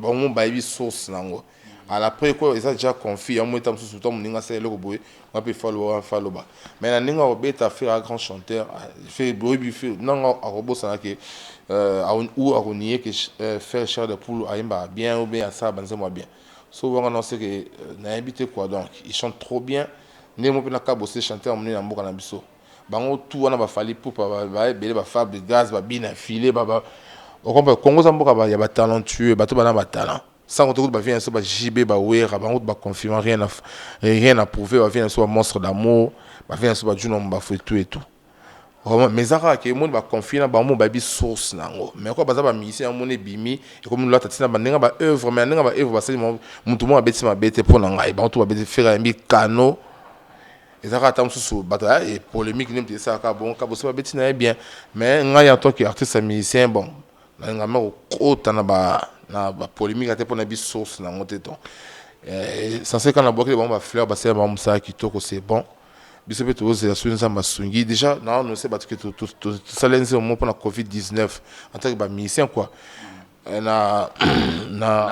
bango bayebi source nango. À l'après ko eza déjà confit yango eta mosusu to moninga asala eloko boye wana mpe fa aloba, wana fa aloba. Mais na ndenge akobeta, Ferre grand chanteur, Ferre boyebi nango akobosana ke ou akonier ke Ferre chair de poule ayembaka bien ou bien asala banzembo ya bien. So wanga non, c'est que nayebi te quoi. Donc il chante trop bien ndenge mo mpe na Kabose, chanteur monene na mboka na biso. Bango tu wana baFally Ipupa, baebele, baFabregas, babina file. Ocomprendre, Congo eza mboka ya batalentueux, bato bana batalent sans compter bavie na biso, baJB, baWerra, bango baconfirme, rien à prouver. Bavie na biso bamonstre d'amour, bavie na biso bajuna bafo et tout et tout vraiment. Mais eza kaka ke emoni baconfie na bango, bayebi source nango. Mais kwa baza bamusicien, yango moni ebimi, ekomi lata ntina bandenge baœuvre. Mais ndenge baœuvre basali, motu moko abeti mabe te. Mpo na ngai, bango to babeti, Ferre ayembi kano, eza kaka ata mosusu bato polémique nde moto esalaka bon. Kaboso babeti na ye bien, mais ngai en tant que artiste ya musicien, bon, nalinga me kokota na bapolémique te, mpo na biso source nango te. Donc censé kaka na bwakeli bango bafleur, basala bango mosala kitoko, c'est bon. Biso mpe tozozela soki Nzambe asungi. Déjà na annonce bato ke tosala nzembo moko mpona COVID 19 en tant que bamusicien quoi, na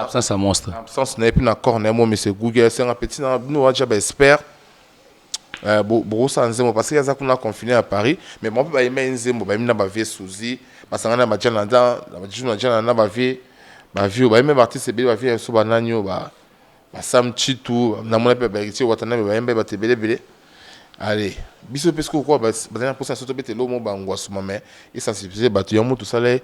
absence ya monstre.
Absence na ye mpe na corps na ye mo, monsieur Google esenga petit na bino waja baexpert bokosala nzembo, parce que aza kuna confiné à Paris. Mais bango mpe bayemba ye nzembo, bayembi na bavie suzi, basangani na badia na bajuna na na bavie, bavie oyo bayembi, baartiste ebele, bavie ya biso, banani oyo, basam Chitu, namona mpe baHéritier Watanabe, bayemba bato ebele ebele. Allez, biso mpe sikoyo kwa bazali na mposa na so tobeta eloko mo bangwasuma, mais esensibiliser bato yango. Tosala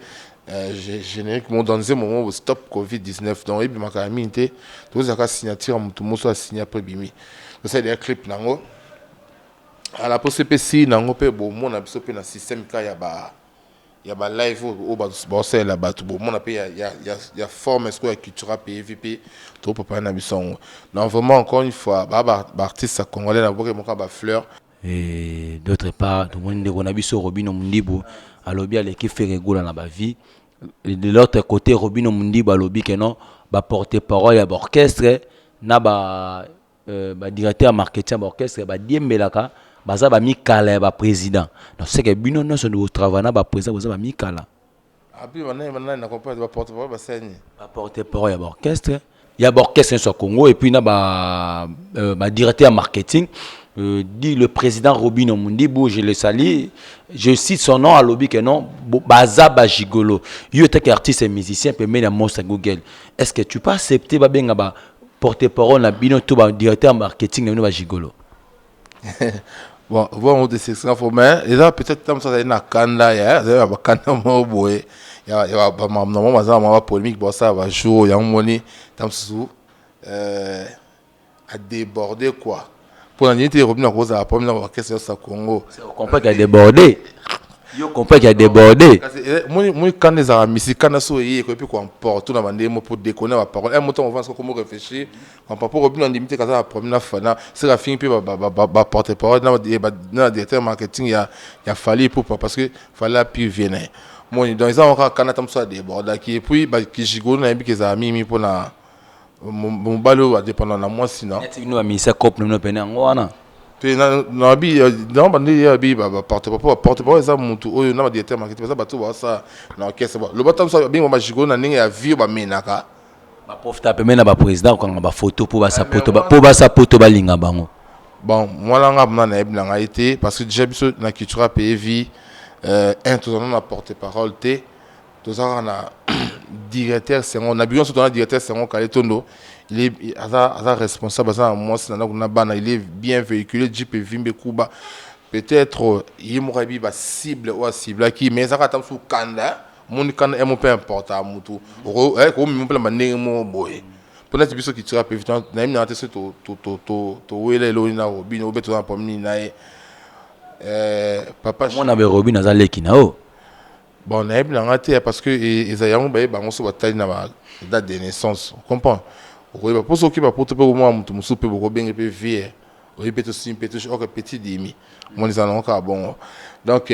générique mo dans nzembo mo stop COVID 19. Donc ebimaka ya mingi te, tozalaka signature ya motu moso asigne, après ebimi. Tosala deya clip nango ala poso mpe si nango mpe bomona biso mpe na système ka ya balive oyo baosalela bato, bomona mpe ya forme sikoyo ya cultura pv mpe topapa na biso yango. Donc vraiment, encore une fois, baa baartiste congolais na boke moko ya bafleur.
Et d'autre part, tomoni ndeko na biso Robino Mundibu alobi aleki Ferre Gola na bavie. De l'autre côté, Robino Mundibu alobi ke non, baporte parole ya baorchestre na ba badirecteur ya marketing ya baorchestre badiembelaka, baza bamikala ya baprésident. Donc c'est que bino nyonso botravaille na baprésident, boza bamikala.
Api banani, banani na comprendre? Baporte parole basani?
Baporte parole ya baorchestre nyonso ya Congo et puis na badirecteur ya marketing, dit le président Robino Mundibu, je le salue, je cite son nom, alobi que non, baza ba gigolo. Yo tant artiste et musicien pembeni ya monstre Google, est-ce que tu peux accepter babenga ba porte-parole na bino to ba directeur marketing na bino ba gigolo?
Bon, de c'est faux, mais eza peut-être tam ça azali na kanda ya azali na bakanda moko boye ya bamakambo na bango, baza na mwa bapolémique, basala bajour yango. Moni ta mosusu adébordé quoi. Mpona nini te Robino akozala problème na baorchestre nyonso ya Congo?
Comprend qu'il a débordé, yo comprend qu'il a débordé.
Moni kanda ezalaka misi kanda so eye ekoki mpe koemporte na bandenge mo mpo déconner baparole. Moto ovanda soko komo réfléchir par rapport Robino, andimi te kaza na problème na fana seka afingi mpe baporte parole na directeur marketing ya Fally Ipupa, parce que Fally apire vie na ye. Moni, donc eza kaka kanda ta mosusu adébordaki. Et puis bakigigolo nayebi ke ezala mingi mpona mobali oyo adépendant na mwasi na
neti bino bamisa cope na bino pene yango wana.
Te, nabi na bande ya bi baporte parole, baporte parole eza motu oyo na badirecteur marketing, baza bato basala na orchestre. Loba ta mosu abengi bagigolo na ndenge ya vie oyo bamenaka.
Baprofita pembeni na baprésident kokanga bafoto mpo basa poto balinga bango.
Bon, mwana nga mna nayebi na ngai te, parce que déjà biso na culture pays vie un tozala na porte parole te, toza kaka na directeur sengo na biso. Toza na directeur sengo Kale Tondo, il est aza responsable, aza na mwasi na ndako na bana, il est bien véhiculé, jeep evimbe kuba. Peut-être ye moko ayebi ba cible oyo aciblaki, mais ezaka ata mosusu kanda. Omoni, kanda emo mpe importa motu komima mpe na bandenge moko boye. Mpo neti biso Cultura pe nayebi nanga te soki towela eloni na Robin obe, toza na problème nini na ye, papa.
Mona be Robin aza leki na yo.
Bon, nayebi nanga te, parce que eza yango bayeba yango so batali na ba date de naissance, comprend. Okoyeba mpo soki bapoto mpe komona motu mosusu mpe bokobenge mpe vie oyebi mpe tosimi mpe touche ok petit demi, omoni, eza nango kaka bongo. Donc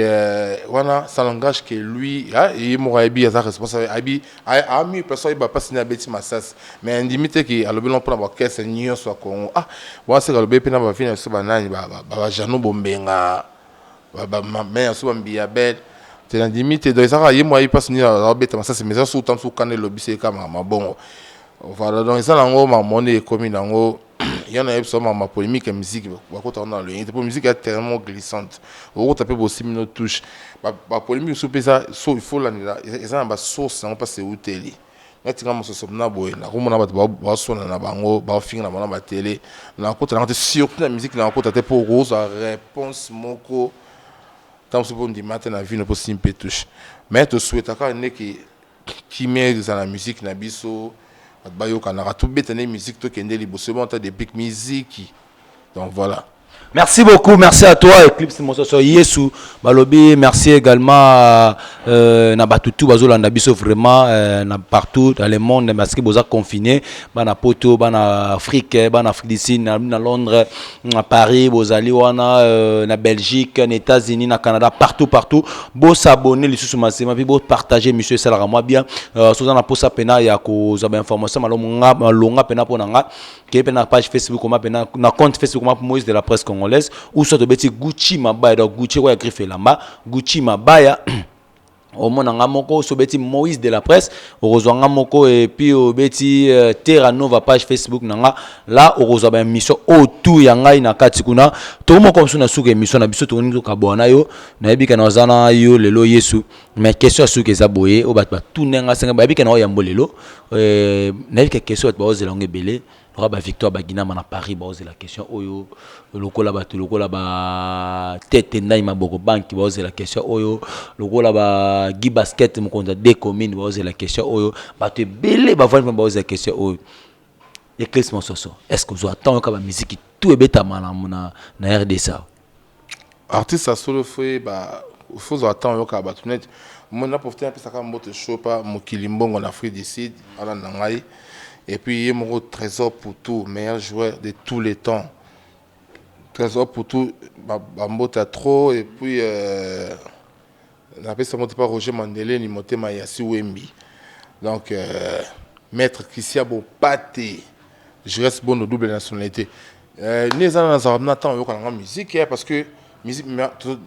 wana ça langage que lui ye moko ayebi, aza responsable, ayebi ami personne, ayeba mpasi nini abeti masasi. Mais andimi te ke alobi no mpona baorchestre nyonso ya Congo. Ah, wana seka alobi mpe na bavie na biso banani, bajano bombenga me ya so bambiya bele te, nandimi te. Donc eza kaka ye moko ayebi mpasi nini azobeta masasi, mais eza so uta mosusu kanda elobisi ye kaka mabongo. Voilà, donc eza nango mamoni ekomi nango ya na yebi so mama polémique ya musique, bakota wana na loyenge te, mpo musique ya tellement glissante, okota mpe bosimi no touche bapolémique mosusu mpe eza so. Il faut landela, eza na basource yango mpasi euteli. Neti nga mososo na boye, nakomona bato basona na bango, baofinga na bango na batele, nakota nango te, surtout na musique nakota te, mpo okozwa réponse moko ntango mosusu mpo ndima te na vino mpo simi mpe touche. Mais tosouhaitaka ndeke kimia eza na musique na biso, bato bayokanaka, tobeta nde musique, tokende liboso bonta depuis musique. Donc voilà.
Merci beaucoup, merci à toi Eclipse Mososo Yesu Balobi, merci également na batutu bazolanda biso vraiment na partout dans le monde, parce que boza confiné, bana Poto, bana Afrique, bana Afrique du Sud, na Londres, na Paris, bozali wana na Belgique, na États-Unis, na Canada, partout partout. Bo s'abonner lisusu masema puis bo partager monsieur salaka moi bien. Soza na posa pena ya ko za ba information malonga malonga pena pona nga qui est na page Facebook comme na na compte Facebook comme Moïse de la presse congolaise, ou soit obeti Gucci Mabaya, donc Gucci kwa griffe lamba Gucci Mabaya, omona nga moko. So obeti Moïse de la presse, okozwa nga moko. Et puis obeti Terra Nova, page Facebook na nga là, okozwa ba émission autour ya ngai na kati kuna. Tokomoko mosusu na suka émission na biso, tokoningi tokabwana na yo. Nayebi ka na oza na yo lelo Yesu, mais question ya suka eza boye, oyo bato batuna nga senga, bayebi ka na oyambo lelo, nayebi ka question bato baozela yango ebele, lokola bavictoire baginama na Paris baozela question oyo, lokola bato lokola batete ndai maboko banki baozela question oyo, lokola ba Guy Basket, mokonzi ya deux commune, baozela question oyo, bato ebele bavandi mpe baozela question oyo. Eclipse Mososo, est ce que ozwa temps oyoka bamusiki tout ebetama na RDC awa?
Artiste asolo, fo yeba, fo ozwa temps oyoka bato. Neti na profite, napesaka mbote shopa mokili mbongo na Afrique du Sud, alanda ngai. Et puis ye moko Trésor Poutou, meilleur joueur de tous les temps, Trésor Poutou, bambote ya trop. Et puis napesa mbote pa Roger Mandeleni, motema yasi wembi. Donc maître Christian Bopate, je reste bon de double nationalité. Nde eza nazala na temps oyoka nanga musique, parce que musique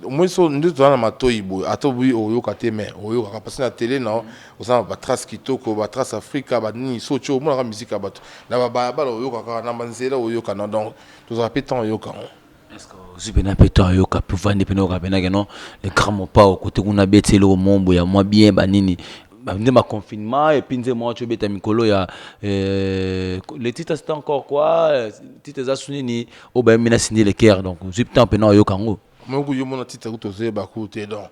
omoni so nde toza na matoi boye, ata oboyi oyoka te, mais oyokaka, parce que na télé na oza na batrace kitoko, batrace Afrika, banini so otio, omonaka musique ya bato na babalabala, oyokaka na banzela, oyoka na. Donc tozala mpe temps oyoka yango.
Ozwi mpena mpe temps oyoka mpe ovandi mpena oyoka mpena keno le grand Mopao kote kuna abeti eloko mombo ya mwa bien, banini nde baconfinement. Et puis nzembo wana obeta mikolo ya le titre, c'était encore quoi? Titre eza su nini oyo bayembi na Cindy Le Cœur? Donc ozwi temps mpena oyoka yango?
Moko yo mona titre kutu ozoyeba ku te. Donc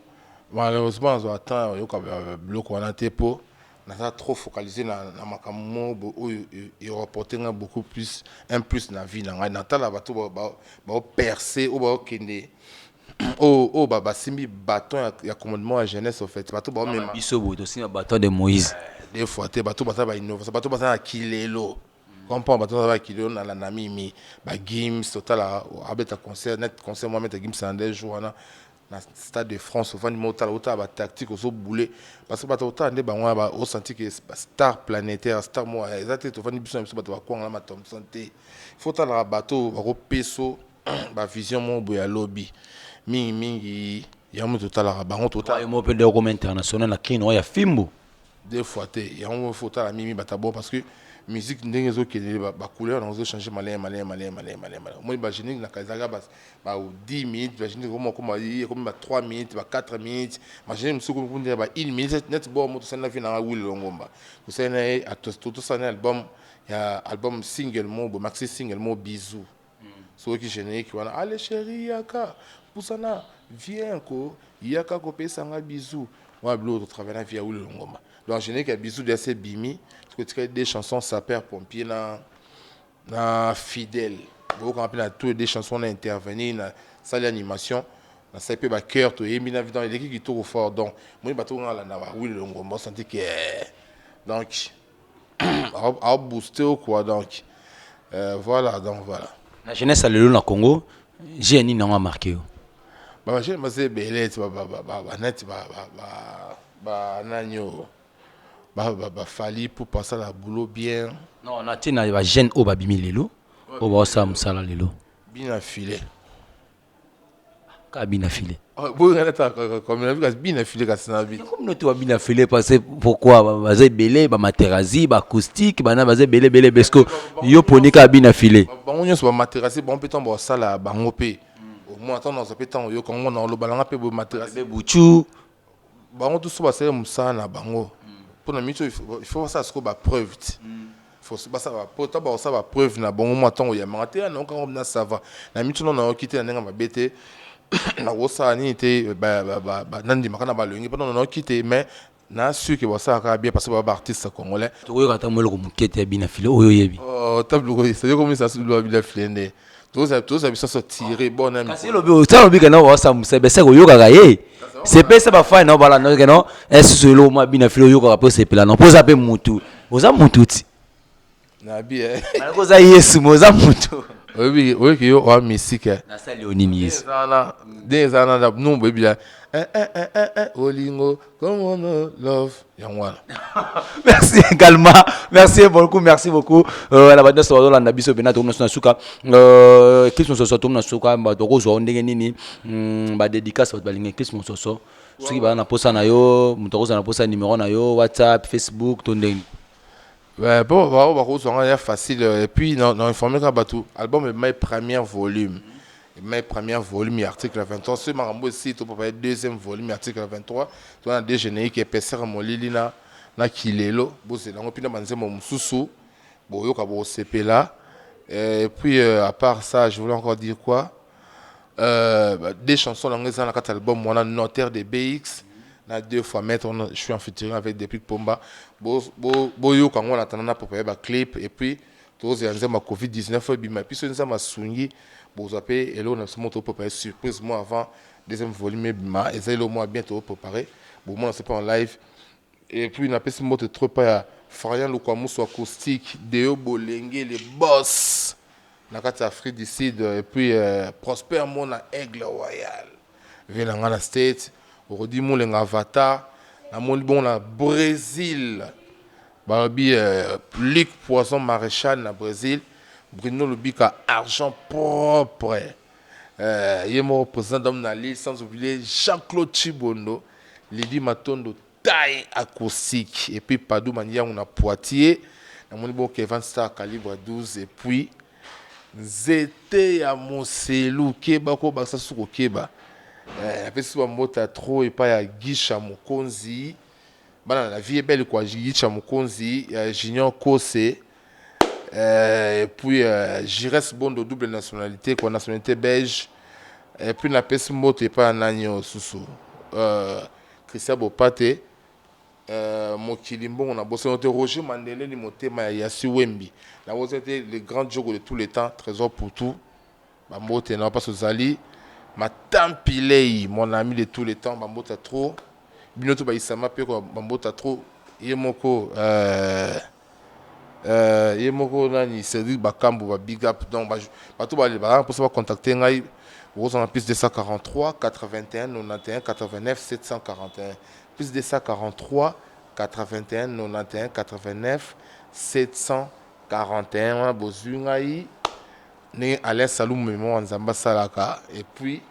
malheureusement nazwa temps oyoka biloko wana te, mpo naza trop focalisé na makambo moko oyo erapporte nga beaucoup plus, un plus na vie na ngai. Natala bato baoperce oyo baokende, oyo basimbi bâton ya commandement ya jeunesse. Au fait, bato baomema
biso boye, tosimba bâton de Moïse.
Des fois te, bato baza bainnovation, bato baza na kilelo, comprend, bato baza bakilelo. Nalanda mimi bagims, totala abeta concert net, concert mo ameta Gims na 2 jours wana na Stade de France. Ofandi mo otala, otala batactique ozobule, parce que bato otala nde bango wana osanti ke star planétaire, star mo eza te. Tofandi biso na biso, bato bakwanga na mathomson te. Faut otalaka bato bakopeso bavision moko boye ya lobi mingimingi, yango totalaka bango.
Totala mo mpe comme international na kino oyo ya fimbu.
Deux fois te, yango faut otala mingi bato bon, parce que musique ndenge ezokende, bacouleur nango ezochange malin malin malin malin malin malin. Omoni bagénérique na ezalaka ba 10 minutes, bagénérique okoma ekomi ba 3 minutes, ba 4 minutes, bagénérique mosusu ekomi nde ba 1 minute. Net bo mo tosali na vie nanga Wili Longomba, tosali na ye, tosali na album ya album single mo bo maxi single mo bisou. Soki générique wana, ale chéri yaka. Pusana viens ko yaka kopesa nga bisou. Wana biloko to travailler na vie ya Willy Longomba. Donc générique ya bisou dejà esi ebimi, sikoyo etikali deux chansons sapeur pompier na na fidèle. Boyokanga mpe na tous les deux chansons na intervenir na sali animation na sali mpe ba chœur toyembi na vie donc eleki kitoko fort donc moni bato nga landa ba Willy Longomba osenti que donc ao booster yo quoi donc voilà donc voilà.
Na jeunesse ya lelo na Congo, jeune nini yango a marquer yo?
Ba jeune baza ebele ti ba neti ba nani oyo ba Fally Ipupa asala boulot bien.
Non na tina ba jeune oyo babimi lelo oyo baosala mosala lelo.
Bina filet.
Kaka bina filet.
Bina filet kasi na bi.
Comme noto ba bina filet parce que pourquoi baza ebele ba materazi ba acoustique bana baza ebele ebele parce que yo poni kaka bina filet.
Bango nyonso ba materazi bango mpe ntango basala bango mpe omona ntango nazwa mpe ntango oyoka ngo na oloba nanga mpe boye materazi.
Buchu.
Bango tous basali mosala na bango mpona miso il faut basala sikoyo ba preuve ti faut basala ba preuve ntango bakosala ba preuve na bango mwa ntango oyambaka te nayoka ngo na sava na miso nano nayoki te na ndenge mabe te nakosala nini te nandimaka na balongi mpo nano nayoki te mais na sûr que basalaka bien parce que ba artiste congolais.
Tokoyoka ata mwa eloko moke te ya bina file oyo oyebi.
Tablo c'est comme ça sur bina file nde tozala biso so tire bon na
kasi elobi osala lobi kena osala mosala bese koyokaka ye sepesa bafani na balanda keno esusu eloko mwa bina file oyokaka mpe osepela na mpo oza mpe mutu oza mutu ti
nabi
malako oza yesu me oza mutu
oyebi oyoki yo oa mystique
nasali yo nini yesu
nde eza na nu boyebi ya olingo komono love yango wana.
Merci également, merci beaucoup, merci beaucoup. Na bato nyonso bazolanda biso mpena tokomi na suka Eclipse Mososo, tokomi na suka bato okozwa ndenge nini badédicace bato balingi Eclipse Mososo soki baza na posa na yo, moto akozala na posa ya numéro na yo, WhatsApp, Facebook to ndenge?
Po bao bakozwa nga ya facile et puis na informe kaka bato album ebimaki première volume ebimaki première volume ya article 23 soki makambo esi topapa deuxième volume ya article 23 toza na deux générique épaisseur molili na kilelo bozela yango mpina banzembo mosusu boyoka bokosepela. Et puis à part ça, je voulais encore dire quoi? Deux chansons nango eza na kati album wana, notaire de BX na deux fois maître. Je suis en featuring avec Depuis Pomba, boyoka yango na tanda na préparé ba clip et puis tozela nzembo ya covid 19 ebima biso nzambe asungi bozwa mpe eloko na biso mo topréparé surprise mo avant deuxième volume ebima eza eloko moko bien topréparé bomona se mpe en live. Et puis napesi mbote trop pa ya Farian Lukwamusu acoustique Deo Bolenge le boss na kati ya Afrique du Sud et puis Prosper Mona Aigle Royal vie na nga na State Rodi Mulenga Avatar namoni bongo na Brésil balobi Luc Poison Maréchal na Brésil Bruno Lubika argent propre ye moko président d'homme na Lille sans oublier Jean-Claude Chibondo Lydie Matondo taille acoustique et puis Padou Mandiangu na Poitiers namoni bongo Kevin Star calibre 12 et puis nzete ya moselu keba kobakisa susu kokeba napesi bambota trop epai ya Gisha Mokonzi bana na vie ebele kwa Gisha Mokonzi Junior Kose et puis Jires Bondo double nationalité quoi nationalité belge et puis napesi mbote epai ya nani oyo susu Christian Bopate mokili mbongo na bosano te Roger Mandeleni motema ya Yasi Wembi na bosano te le grand jogo de tous les temps trésor pour tout bambote na parce ozali Matampilei mon ami de tous les temps bambota trop bino to baisama pe ko bambota trop ye moko nani Cédric Bakambu ba big up donc bato ba mposa ba contacter ngai bokozala plus 243 81 91 89 741 plus 243 81 91 89 741 wana bozwi ngai ndenge Alain Salumu memo wa Nzambe asalaka. Et puis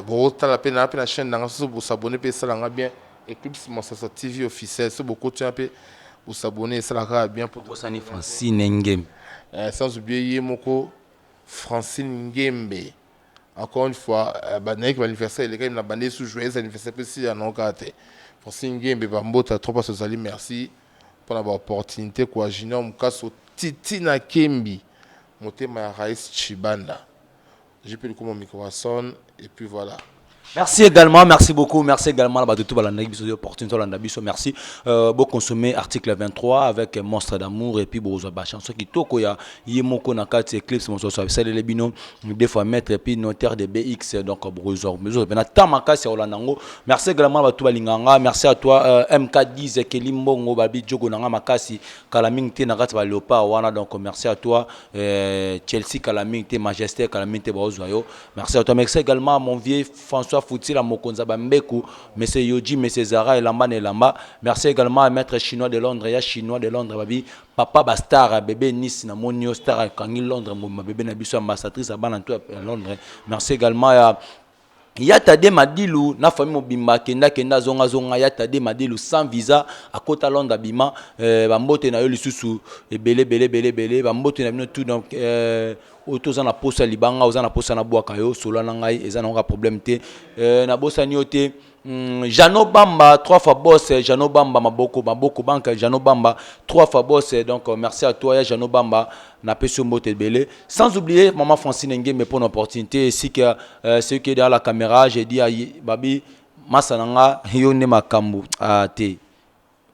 bokotala mpe na mpe na chaîne nanga soso bosabone mpe esalanga bien Eclipse Masasa TV officiel so bokotia mpe bosabone esalaka bien.
Bosani Francine Ngembe.
Sans oublier ye moko Francine Ngembe encore une fois nayeki baanniversaire elekaki na bande su joyeux anniversaire mpe si ya nango kaka te Francine Ngembe bambota trop mpasi ozali merci mpona baopportunité kwa Junior Mokaso Titi na Kembi motema ya Rais Chibanda. JP Lukuma Microson et puis voilà.
Merci également, merci beaucoup, merci également à tout balanda biso opportunité landa biso, merci. Bo consommer article 23 avec Monstre d'amour et puis bozo ba chanson kitoko ya ye moko na kati Eclipse mososo salele bino deux fois maître et puis notaire de BX donc bozo bezo na temps makasi ya olanda ngo. Merci également à tout balinganga, merci à toi MK10 Kelly Mbongo babi jogo nanga makasi kala mingi te na kati ba léopard wana donc merci à toi Chelsea kala mingi te Majesté kala mingi te baozwa yo. Merci à toi, merci également à mon vieux François Foutila Mokonza Bambeku, monsieur Yoji, monsieur Zara Elamba Nelamba. Merci également à maître chinois de Londres, ya chinois de Londres babi papa Bastar bébé Nice na monio star kangi Londres mo bébé na biso ambassadrice à bana to à Londres. Merci également à Yatade Madilu na famille mobimba kenda kenda zonga zonga Yatade Madilu sans visa akota Londres abima bambote na yo lisusu ebele bele bele bele bambote na bino tout donc oyo toza na posa libanga oza na posa na bwaka yo solo na ngai eza na problème te na bosani yo te. Jano Bamba trois fois boss, Jano Bamba maboko maboko banque Jano Bamba trois fois boss donc merci à toi ya Jano Bamba na pesi mbote ebele, sans oublier maman Francine Ngembe pour l'opportunité ainsi que celui qui est derrière la caméra. J'ai dit à babi masa nanga yo nde makambo ah te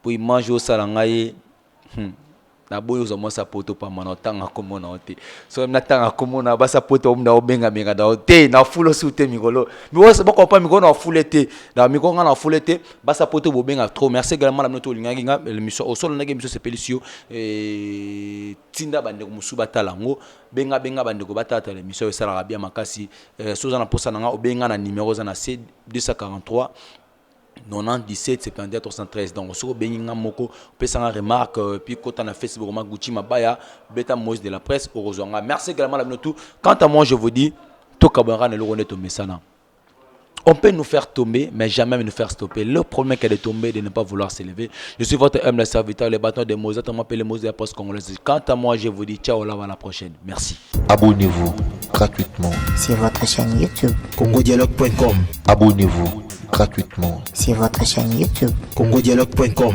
po image osala ngai naboyi ozwa mwasi poto pamba na otanga komona yo te. So natanga komona basa poto na obengabenga na yo te na fula osu te mikolo bokopa mikolo na fule te na mikolo nga na fule te basa poto bobenga trop. Merci également na bino to olingaki nga émission osolandaki émission sepelisi yo tinda bandeko mosusu batala yango, benga benga bandeko batala émission oyo esalaka bien makasi. So oza na posa na nga, obenga na numéro oza na C 243 97 71 313. Donc soki obengi nga moko, opesanga remarque puis kota na Facebook ma Gucci Mabaya beta Moïse de la presse, okozwa nga. Merci également na bino tout. Quant à moi, je vous dis tokabwaka na eloko nde tomesana. On peut nous faire tomber, mais jamais nous faire stopper. Le problème est de tomber, de ne pas vouloir s'élever. Je suis votre humble serviteur, le bâton de Moses, autrement appelé Moses de la Poste congolaise. Quant à moi, je vous dis ciao, là, à la prochaine. Merci.
Abonnez-vous gratuitement
sur votre chaîne YouTube.
congodialogue.com.
Abonnez-vous gratuitement
sur votre chaîne YouTube.
congodialogue.com.